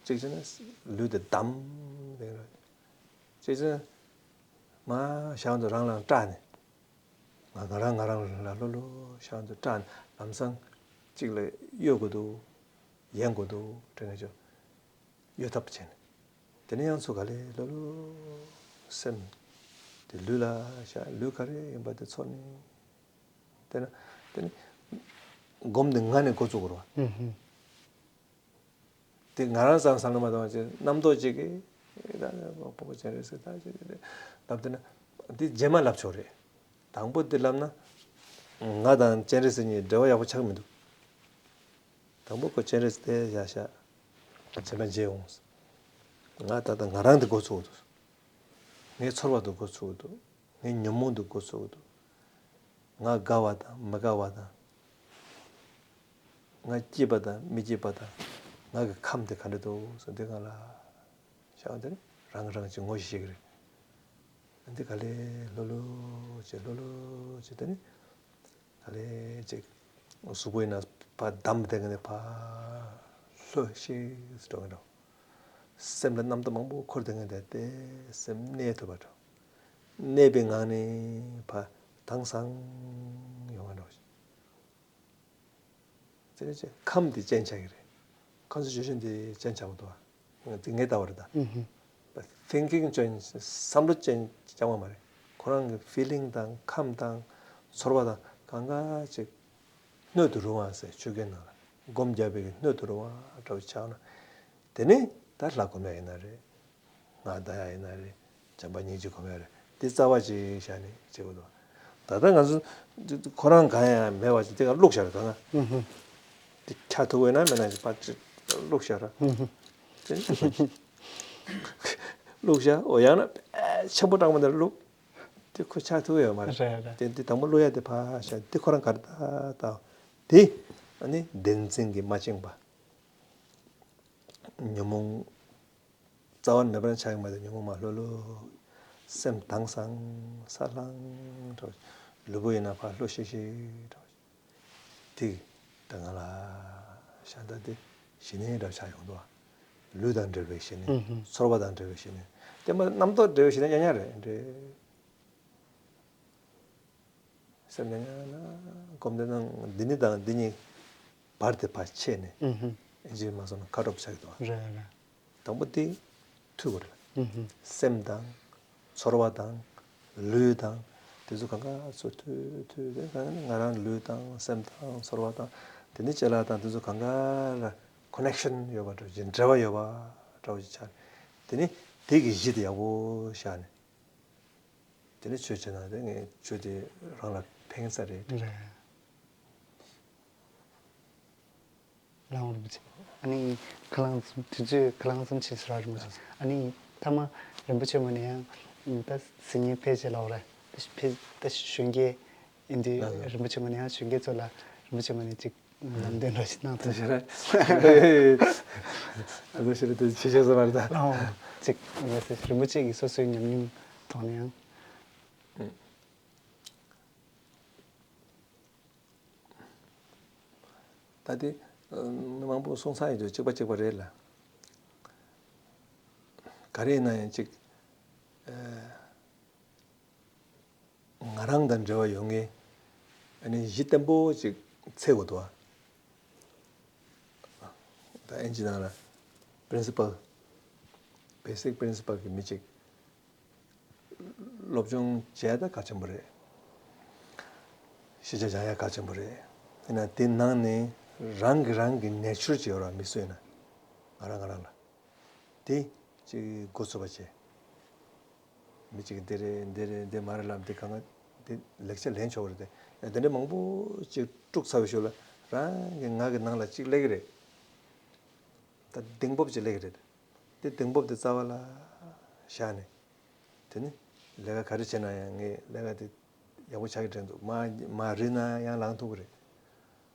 གཅིག་བྱས་ན་ལུས་དེ་བསྡམས་རེད། གཅིག་བྱས་ན་མ་ཞག་འདི་རང་ལ་སྐྲག་ནས། ང་ང་རང་ང་རང་ལ་ལྷོད་ལྷོད་ཤང་དུ་སྐྲག་ནས་ལམ་སང་གཅིག་ལ་གཡོལ་དགོས་འདུག་ཡན་དགོས་འདུག་དྲན་ནས་ཅོ་གཡོལ་ཐབས་བྱས་ནས། དེ་ནས་ཡང་ཚུར་ག་ལེ་ལྷོད་ལྷོད་སེམས་དེ་ལུས་ལ་བཞག་ལུས་ག་རེ་ཡིན་པ་དེ་ཚོར་ནས། དེ་ན་དེ་ནས་སྒོམ་དེ་ང་ནས་འགོ་བཙུགས་དགོས་རེད་བ། ཨུ་ཧུ། དེ་ང་རང་ཙམ་བསམ་བློ་མ་བཏང་བ་ཅིག་རྣམ་རྟོག་ཅིག་གིས་ད་ཕུང་པོ་སྤྱན་རས་གཟིགས་ད་ཅིག་ལབ་དེ་ན་འདི་རྗེས་མ་ལབ་ཆོག་རེད། དང་པོ་འདི་ལབ་ན་ང་དང་སྤྱན་རས་གཟིགས་གཉིས་འབྲེལ་བ་ཡག་པོ་ཆགས་མི་འདུག་དང་པོ་ཁོ་སྤྱན་རས་གཟིགས་དེ་བཞག་བཞག་རྗེས་མ་མཇལ་འོང་། ང་ད་ལྟ་ང་རང་འདི་འགོ་ཚུགས་འདུག་ངའི་ཚོར་བ་འདི་འགོ་ཚུགས་འདུག་ངའི་ཉོན་མོངས་འདི་འགོ་ཚུགས་འདུག་ང་དགའ་བ་དང་མི་དགའ་བ་དང་། ང་སྐྱིད་པ་དང་མི་སྐྱིད་པ་དང་། ང་གི་ཁམས་དེ་ག་འདྲ་འདུག་ཟེར་འདི་ང་ལ་ཤག་དེ་ནི་རང་རང་གི་ངོ་ཤེས་ཀྱི་རེད། འདི་ག་ལེ་ལྷོད་ལྷོད་བྱས་ལྷོད་ལྷོད་བྱས་དེ་ནི་ག་ལེ་ཅིག་གཟུགས་པོ་ཡིན་ན་ཕར་བསྡམས་བསྡད་མཁན་དེ་ཕར་ལྷོད་ཤིག་འགྲོ་གི་འགྲོ། སེམས་ལ་རྣམ་རྟོག་མང་པོ་འཁོར་བསྡད་མཁན་དེ་དེ་སེམས་གནས་ཐུབ་པ་འགྲོ། གནས་པའི་ངང་ནས་ཕར་དྭངས་སང་ཡོང་བ་འགྲོ། དེ་ནས་ཅིག་ཁམས་དེ་ཅན་ཆགས་ཀྱི་རེད། ཁོང་ཚོ་ཆོས་ཅན་དེ་ཅན་ཆགས་པ་འདུག་བ། དེ་ངས་ལྟ་བ་རེད་ད། ཨུ་ཧུ། Thinking ཅན་བསམ་བློ་ཅན་རྐྱང་པ་མ་རེད། ཁོ་རང་གི་feeling་དང་ཁམས་དང་ཚོར་བ་དང་གང་ག་ཅིག་སྣོད་དུ་རུང་བ་ཟེར་ཆོས་སྐད་ནང་ལ་སྒོམ་རྒྱབ་པའི་གི་སྣོད་དུ་རུང་བ་འདྲ་བོ་ཆགས་ན། དེ་ནས་ད་ལྷ་སྒོམ་ཡ་ཡིན་ན་རེད། ང་ད་ཡ་ཡིན་ན་རེད། བྱམས་པ་སྙིང་རྗེ་སྒོམ་ཡ་རེད། འདི་རྩ་བ་ཅིག་བཞག་ནས་བྱེད་དགོས་འདུག་ད་ལྟ་ང་ཚོ་འདི་ཁོ་རང་གང་ཡང་མེད་པ་ཅིག་དེ་ག་བླུགས་བཞག་རེད་གང་ང་། ཨུ་ཧུ། འདི་ཆགས་ཐུབ་ཡོད་ན་མེད་ན་ཅིག་ཕར་ཅིག་བླུགས་བཞག་ར། ཨུ་ཧུ། དེ་བླུགས་བཞག་འོ་ཡང་ན་ཆེན་པོ་དྲགས་མ་དེར་བླུགས། དེ་ཁོ་ཆགས་ཐུབ་ཡོད་མ་རེད། རེད་རེད། དེ་འདི་དང་པོ་བླུགས་ཡ་དེ་ཕར་བཞག་འདི་ཁོ་རང་ག་རེ་ད་ད་དེ་ཨ་ནི་བདེན་འཛིན་གྱིས་མ་བཅིངས་པ། ཉོན་མོངས་རྩ་བ་ནས་མེད་པ་ན་ཆགས་ཀྱི་མ་རེད། ཉོན་མོངས་མ་ལྷོད་ལྷོད། སེམས་དྭངས་སང་ས་ལྷང་འདྲ་བོ། ལུས་པོ་ཡིན་ན་ཕར་ལྷོད་ཤིག་ཤིག་འདྲ་བོ། དེ་ད་ང་ལ་ཤ་ད་དེ་ཞི་གནས་འདྲ་བོ་ཆགས་ཡོང་འདུག་བ། ལུས་དང་འབྲེལ་བའི་ཞི་གནས། ཨུ་ཧུ། ཚོར་བ་དང་འབྲེལ་བའི་ཞི་གནས། དེ་མ་རྣམ་རྟོག་འབྲེལ་བའི་ཞི་གནས་ཉག་ཉག་རེད་འདྲེ། སེམས་ཉག་ཉག་ན་སྒོམ་བསྡད་ན་འདི་ནི་དང་འདི་གཉིས་བར་དེ་ཕར་ཕྱེ་ནས། ཨུ་ཧུ། ཨིན་ཇི་མ་སོང་ན་ཁ་དྲོ་ཆགས་འདུག་བ། རེད་རེད། དང་པོ་དེ་མཐུད་དགོས་རེད། ཨུ་ཧུ། སེམས་དང་། ཚོར་བ་དང་། ལུས་དང་། དེ་ཚོ་གང་ག་ཚོ་མཐུད་མཐུད་དེ་གང་ང་རང་ལུས་དང་སེམས་དང་ཚོར་བ་དང་། དེ་ནས་ཅ་ལག་དང་དེ་ཚོ་གང་ག་ལ་ཀོ་ནེག་ཤན་ཡོད་པ་འདྲ་བོ་ཅིག་འབྲེལ་བ་ཡོད་པ་འདྲ་བོ་ཅིག་ཆགས། དེ་ནས་དེ་གི་གཞི་དེ་ཡག་པོ་བཞག་ནས། དེ་ནས་ཆོས་བྱེད་ན་དེ་ངས་ཆོས་དེ་རང་ལ་ཕན་ས་རེད། རེད། ལའང་རིན་པོ་ཆེ། ཨ་ནི་ཁ་ལང་དུས་ཚོད་ཁ་ལང་ཙམ་ཕྱིན་ཟེར་བ་རིན་པོ་ཆེ། ཨ་ནི་ཐ་མ་རིན་པོ་ཆེ་ངོས་ནས་ཡང་ད་ཟིན་ཉིན་ཕེབས་བྱས་ལབ་རེད། ད་ཕེབས་ད་གཞོན་སྐྱེས་ཨིན་དུས་ལགས་སོ། རིན་པོ་ཆེ་ངོས་ནས་ཡང་གཞོན་སྐྱེས་ཚོ་ལ་རིན་པོ་ཆེ་ངོས་ནས་ཅིག་ལམ་སྟོན་འདྲ་ཞིག་གནང་ཐུབ། ད་ཤེས་ར། ད་ཤེས་ར་དེ་ཆེ་ཆེ་ཟེར་བ་རེད་ད། ཨོ། ཅིག་ངས་རིན་པོ་ཆེ་གི་སོ་སོའི་ཉམས་མྱོང་ཐོག་ནས་ཡང་། ད་དེ་མི་མང་པོ་གསུང་ས་ཡོད་དུས་གཅིག་པ་གཅིག་པ་རེད་ལ། ག་རེ་ཡིན་ན་ཡང་གཅིག་ང་རང་དང་འབྲེལ་བ་ཡོད་ངེས། ཨ་ནི་གཞི་བརྟན་པོ་ཅིག་འཚོལ་དགོས་འདུག་བ། ད་ཨིན་ཇི་ནང་ལ་principle basic principle གི་མི་གཅིག་སློབ་སྦྱོང་བྱས་ད་གལ་ཆེན་པོ་རེད། ཤེས་བྱ་སྦྱང་ཡ་གལ་ཆེན་པོ་རེད། ཡིན་ན་དེ་ནང་ནས་རང་གི་རང་གི་nature ཅིག་ཡོད་ར་མི་སུ་ཡིན་ན་ང་རང་ང་རང་ལ་དེ་ཅིག་འགོ་ཚུགས་པ་བྱས། མི་གཅིག་གིས་འདི་རེད་འདི་རེད་འདི་མ་རེད་ལབ་འདི་གང་ག་འདི་ལེགས་ཆ་ལེན་ཆོག་གི་རེད་དེ། ཡང་དེ་འདྲ་མང་པོ་ཅིག་དཀྲུགས་ཚར་བའི་ཤུལ་ལ་རང་གི་ངག་གི་ནང་ལ་ཅིག་སླེབས་ཀྱི་རེད། ད་གདེང་སྤོབས་ཅིག་སླེབས་ཀྱི་རེད། དེ་གདེང་སྤོབས་དེ་རྩ་བ་ལ་བཞག་ནས། དེ་ནི་ལས་ཀ་ག་རེ་བྱས་ན་ཡང་ངས་ལས་ཀ་དེ་ཡག་པོ་ཆགས་ཀྱི་དྲན་འདུག་མ་མ་རིལ་ན་ཡང་ལངས་ཐུབ་ཀྱི་རེད།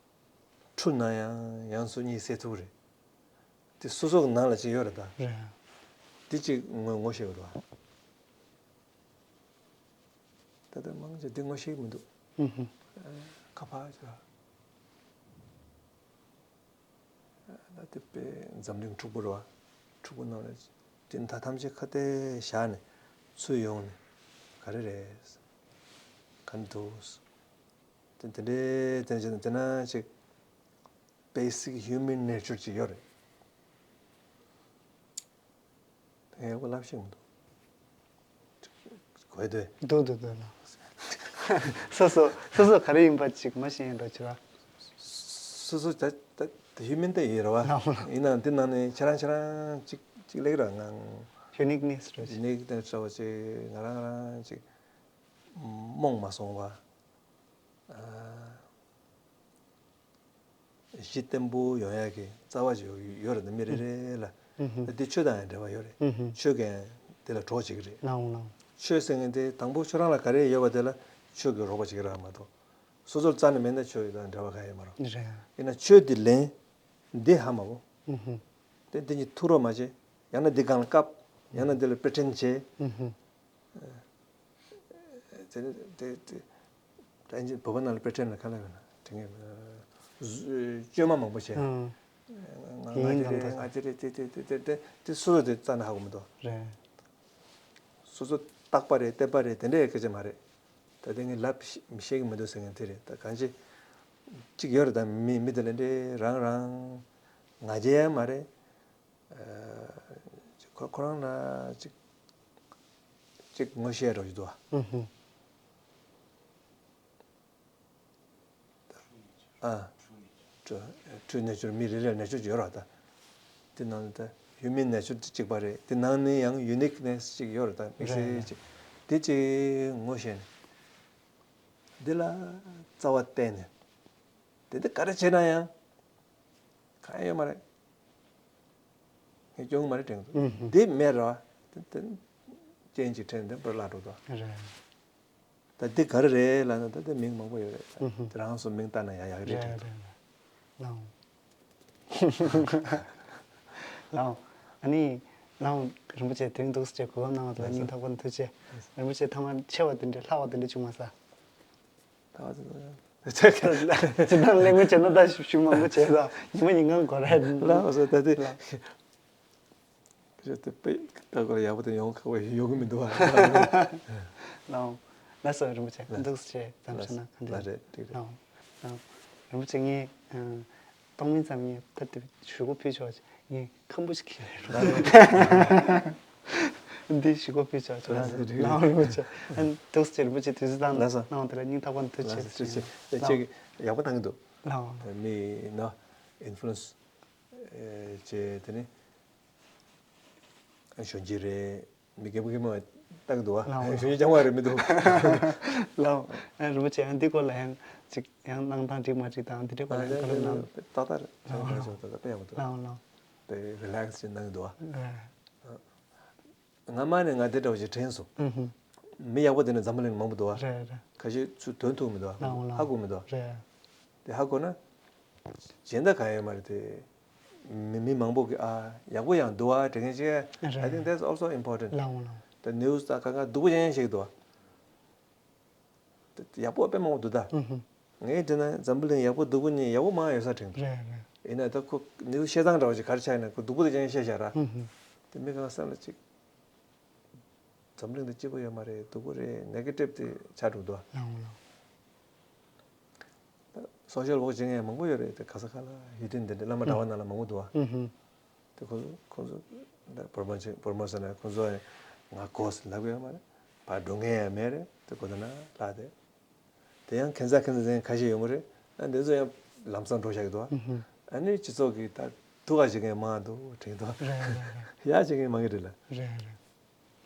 འཁྲུལ་ན་ཡང་ཡང་སོ་གཉིད་སད་ཐུབ་ཀྱི་རེད། དེ་སོ་སོ་གི་ནང་ལ་ཅིག་ཡོད་རེད་ད། རེད། དེ་ཅིག་ངོ་ངོ་ཤེས་དགོས་རེད་བ། ད་ལྟ་མང་ཆེ་འདི་ངོ་ཤེས་མི་འདུག་ཨུ་ཧུ། ཨ། ཁ་ཕར་ཅིག་ཨ། ད་དེ་དཔེ་འཛམ་གླིང་འཁྲུག་པོ་རེད་བ། འཁྲུག་པོ་ནང་ལ་དེ་མཐའ་ཐམས་ཅད་ཁ་གཏད་བཞག་ནས་ཚུར་ཡོང་ནས་ག་རེ་རེད། ག་འདུག་དེ་དེ་འདྲའི་དེ་ནས་དེ་ན་ཅིག basic human nature ཅིག་ཡོད་རེད། ད་ ངས་ཡག་པོ་ལབ་ཤེས་མི་འདུག་གོ་ཡ་འདུག་འདུག་འདུག་འདུག་ལགས། སོ་སོ་སོ་སོ་ག་རེ་ཡིན་པ་ཅིག་མ་ཤེས་ཡིན་འགྲོ་ཅི་ལ། སོ་སོ་ད་ད་ད་ཧིའུ་མན་ད་ཡིན་རེད་བ། ལགས་ལགས། ཡིན་ནའང་འདི་ནང་ནས་ཁྱེད་རང་ཁྱེད་རང་ཅིག་ཅིག་ལེགས་ར་ངང་། ཡུ་ནིག་ནེ་སི་རེད། ཡུ་ནིག་ནེ་སི་འདྲ་བ་ཅིག་ང་རང་ང་རང་ཅིག་རྨོངས་མ་སོང་བ། ཨ། གཞི་བརྟན་པོ་ཡོང་ཡག་གི་རྩ་བ་ཅིག་ཡོད་རེད་ད། མི་རེ་རེ་ལ། ཨུ་ཧུམ། ད་འདི་ཆོས་དང་ཡང་འབྲེལ་བ་ཡོད་རེད། ཨུ་ཧུམ། ཆོས་ཀྱིས་དེ་ལ་གྲོགས་བྱེད་ཀྱི་རེད། ལགས་འོང་ལགས་འོང་། ཆོས་ཟེར་མཁན་དེ་དང་པོ་ཁྱོད་རང་ལ་ག་རེ་ཡོད་པ་དེ་ལ་ཆོས་ཀྱིས་རོགས་པ་བྱེད་ཀྱི་རེད་མ་གཏོགས། སོ་སོར་རྩ་ནས་མེད་ན་ཆོས་དང་འབྲེལ་བ་གང་ཡང་ཡོད་མ་རེད། རེད། ཡིན་ན་ཆོས་འདི་ལེན། འདི་ཧ་མ་གོ། ཨུ་ཧུམ། དེ་འདི་གཉིས་ཐུག་རོགས་མ་བྱེད། ཡང་ན་འདི་སྒང་ལ་བཀབ། ཡང་ན་འདི་ལ་པེ་ཊན་བྱེད། ཨུ་ཧུམ། དེ་དེ་དེ་ད་ཨིན་ཇི་བོད་པ་ནང་ལ་པེ་ཊན་ལ་ག་ལ་ཡོད་ན་དེ་ངས་བཅོས་མ་མང་པོ་བྱས། ཨང་། ང་ང་ཡིན་དེ་རེད། ང་དེ་རེད། དེ་དེ་དེ་དེ་དེ་དེ་སོ་སོ་དེ་རྩ་ནས་ཧ་གོ་མི་འདུག་རེད། སོ་སོ་རྟག་པ་རེད་བརྟན་པ་རེད་དེ་འདྲའི་སྐད་ཆ་མ་རེད། ད་དེ་ངས་ལབ་ཤེས་ཤེས་ཀྱི་མི་འདུག་ཟེར་མཁན་དེ་རེད། ད་གང་ཅི་གཅིག་ཡོད་རེད། ད་མི་མི་དེ་ལ་འདྲའི་རང་རང་ང་རྒྱལ་ཡང་མ་རེད། ཁོ་ཁོ་རང་ལ་ཅིག་ཅིག་ངོ་ཤེས་རོགས་ཞིག་འདུག་ཨ། ཨུ་ཧུ། ཨ། ཁྲུ་ཁྲུ་ནེ་ཅར་མི་རེ་རེ་ལ་ནེ་ཅར་ཅིག་ཡོད་རེད་ད། དེ་ནང་ད་ཧིའུ་མན་ནེ་ཅར་དེ་གཅིག་པ་རེད། དེ་ནང་ནས་ཡང་ཡུ་ནིག་ནེ་སི་ཅིག་ཡོད་རེད་ད། དམིགས་བསལ་ཅིག་དེ་ཅིག་ངོ་ཤེས་ནས་འདི་ལ་རྩ་བ་གཏད་ནས་དེ་འདི་ག་རེ་བྱས་ན་ཡང་གང་ཡང་ཡོད་མ་རེད། ངས་སྐྱོན་མ་རེད་དྲན་གི་འདུག་ཨུ་ཧུ། འདི་མེད་ར། དེ་དེ་རྐྱེན་གྱིས་ཕྲན་དེ་འབུར་བརླག་འགྲོ་འདུག་རེད། ད་འདི་ག་རེ་རེད་ལབ་ན་ད་དེ་མིང་མང་པོ་ཡོད་རེད། ཨུ་ཧུ། དེ་རང་སོ་མིང་བཏགས་ན་ཡང་ཡག་རེད་དྲན་གི་འདུག་ལའོ། ལའོ། ཨ་ནི། ལའོ། རིན་པོ་ཆེ་དེ་རིང་འདུག་སེ་གོ་སྐབས་གནང་བ་དང་སྙིང་ཐག་པ་ནས་ཐུགས་རྗེ་ཆེ། རིན་པོ་ཆེ་ཐ་མ་ཆེ་བ་དེ་འདྲ་ལྷག་པ་དེ་འདྲ་བྱུང་མ་སོང་། ད་ཅི་ད་ལས་ངན་བྱས་ན་ད་ཞུ་མང་པོ་བྱས་ད་ཉི་མ་ཉིན་གང་གོ་ར། ལ་འོ་ཟོ་ད་དེ་ལ་ཞུ་དེ་པེ་ད་གོ་ལ་ཡག་པོ་དེ་ཡོང་ཁག་པོ་ཡོང་གི་མི་འདུག་ཨ། ལའོ། ལ་སོ་རིན་པོ་ཆེ་འདུག་སེ་བྱས་ཙམ་བྱས་ན་གང་འདྲ། ལ་རེད་འགྲིག་རེད། ལའོ། ལའོ། རིན་པོ་ཆེ་ངས་གཏོང་མིན་ཙམ་ངས་ད་དེ་ཞུ་སྒོ་ཕུལ་ཆོག་ཅིག་ངས་ཁམ་བུ་ཞིག་ཁྱེར་རོགས། འདི་ཞུ་སྒོ་ཕུལ་ཆོག་ཆོག་ལ་སོ་རིན་པོ་ཆེ། ལའོ་རིན་པོ་ཆེ། ཨ་ནི་འདུག་སེ་རིན་པོ་ཆེ་དུས་ཚོད་བཏང་ལ་སོ་གནང་བ་དེ་ལ་སྙིང་ཐག་པ་ནས་ཐུགས་རྗེ་ཆེ་ཞུ། ལ་སོ་ཁྱེད་ཀྱིས་ཡག་པོ་བཏང་གི་འདུག་ལའོ། མི་ནོ་ཨིན་ཕུ་ལུ་ཨེན་སི་བྱས་དེ་ནི་གཞོན་སྐྱེས་རེད། མི་རྒན་པོ་རྒན་མོ་བཏང་གི་འདུག་ཨ། ལའོ། གཞོན་སྐྱེས་རྐྱང་པ་རེད་མི་འདུག་ལའོ། ཨ་རིན་པོ་ཆེ་ཨ་འདི་སྐོར་ལ་ཡང་ཅིག་ཡང་གནང་སྟངས་འགྲིག་མ་འགྲིག་དང་འདི་འདྲའི་སྐོར་ལ་ཡང་བཀའ་སློབ་གནང་། ཏག་ཏག་རེད། ལའོ་ལའོ། ཏག་ཏག་དཔེ་ཡག་པོ་འདུག་ལའོ་ལའོ། དཔེ་རི་ལེག་སི་ཅིག་གནང་གི་འདུག་ཨ། རེད། སྔ་མ་ནས་ང་དེ་འདྲ་བ་ཞིག་དྲན་སོང་། ཨུ་ཧུ། མི་ཡག་པོ་དེ་འདྲ་འཛམ་བུ་གླིང་མང་པོ་འདུག་ཨ། རེད་རེད། ཁ་ཤས་ཚུར་དོན་ཐུག་མི་འདུག་ཨ། ལའོ་ལའོ། ཧ་གོ་མི་འདུག་ཨ། རེད། དེ་ཧ་གོ་ན། གཞན་དག་གང་ཡོད་མ་རེད་དེ། མི་མི་མང་པོ་གི་ཨ་ཡག་པོ་ཡང་འདུག་ཨ་དྲན་མཁན་ཅིག I think that's also important. ལའོ་ལའོ། ད་ནིའུ་སི་ད་ག་ག་སྡུག་པོ་ཅན་ཞིག་འདུག་ཨ། ད་ཡག་པོ་དཔེ་མང་པོ་འདུག་ད། ཨུ་ཧུ། ངས་དྲན་ན་འཛམ་བུ་གླིང་ཡག་པོ་སྡུག་པོ་གཉིས་ཡག་པོ་མང་ཡོད་ས་དྲན་འདུག་རེད་རེད། ཡིན་ན་ད་ཁོ་ནིའུ་སི་བཤད་སྟངས་འདྲ་བ་ཞིག་ག་རེ་ཆགས་ཡིན་ན་ཁོ་སྡུག་པོ་དེ་ཅན་བཤད་བཞག་ར། ཨུ་ཧུ། དེ་མི་གང་བསམ་ལ་ཅིག་འཛམ་གླིང་འདི་སྐྱིད་པོ་ཡོད་མ་རེད། སྡུག་པོ་རེད། ནེ་གེ་ཊིབ་དེ་ཆགས་འགྲོ་འདུག་ཨ། ལའོ་ལའོ། སོ་ཤལ་ཝོག་བྱེད་མཁན་མང་པོ་ཡོད་རེད། དེ་ག་ས་ག་ལ་ཡུལ་དེ་འདི་འདྲ་བླ་མ་གྲྭ་པ་ནང་ལ་མང་པོ་འདུག་ཨ། ཨུ་ཧུ། དེ་ཁོ་ཁོ་ཚོ་བོར་མ་ཆེ་བོར་མ་ཟེར་ན་ཁོ་ཚོ་ང་གོ་ཟེར་ལབ་ཡོད་མ་རེད། ཕར་འགྲོ་མཁན་ཡང་མེད་རེད། དེ་ཁོ་ཚོ་ན་ལྷག་དེ། དེ་ཡང་ཁྱད་མཚར་ཁྱད་མཚར་ཅན་ཁ་ཤས་ཡོད་མ་རེད། ཨ་འདི་ཚོ་ཡང་ལམ་སང་འགྲོ་བཞག་གི་འདུག་ཨ། ཨ་ནི་སྤྱི་ཚོགས་ཀྱི་ད་ཐུགས་ཁ་བྱེད་མཁན་མང་འདུག་དྲན་འདུག་རེད་རེད་རེད། ཡག་བྱེད་མཁན་མང་གི་རེད་ལ། རེད་རེད།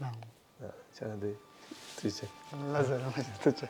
ལའོ། ཨ་ཆ་ན་འདི་ཐུགས་རྗེ་ཆེ། ལ་ཟེར་ལ་ཐུགས་རྗེ་ཆེ།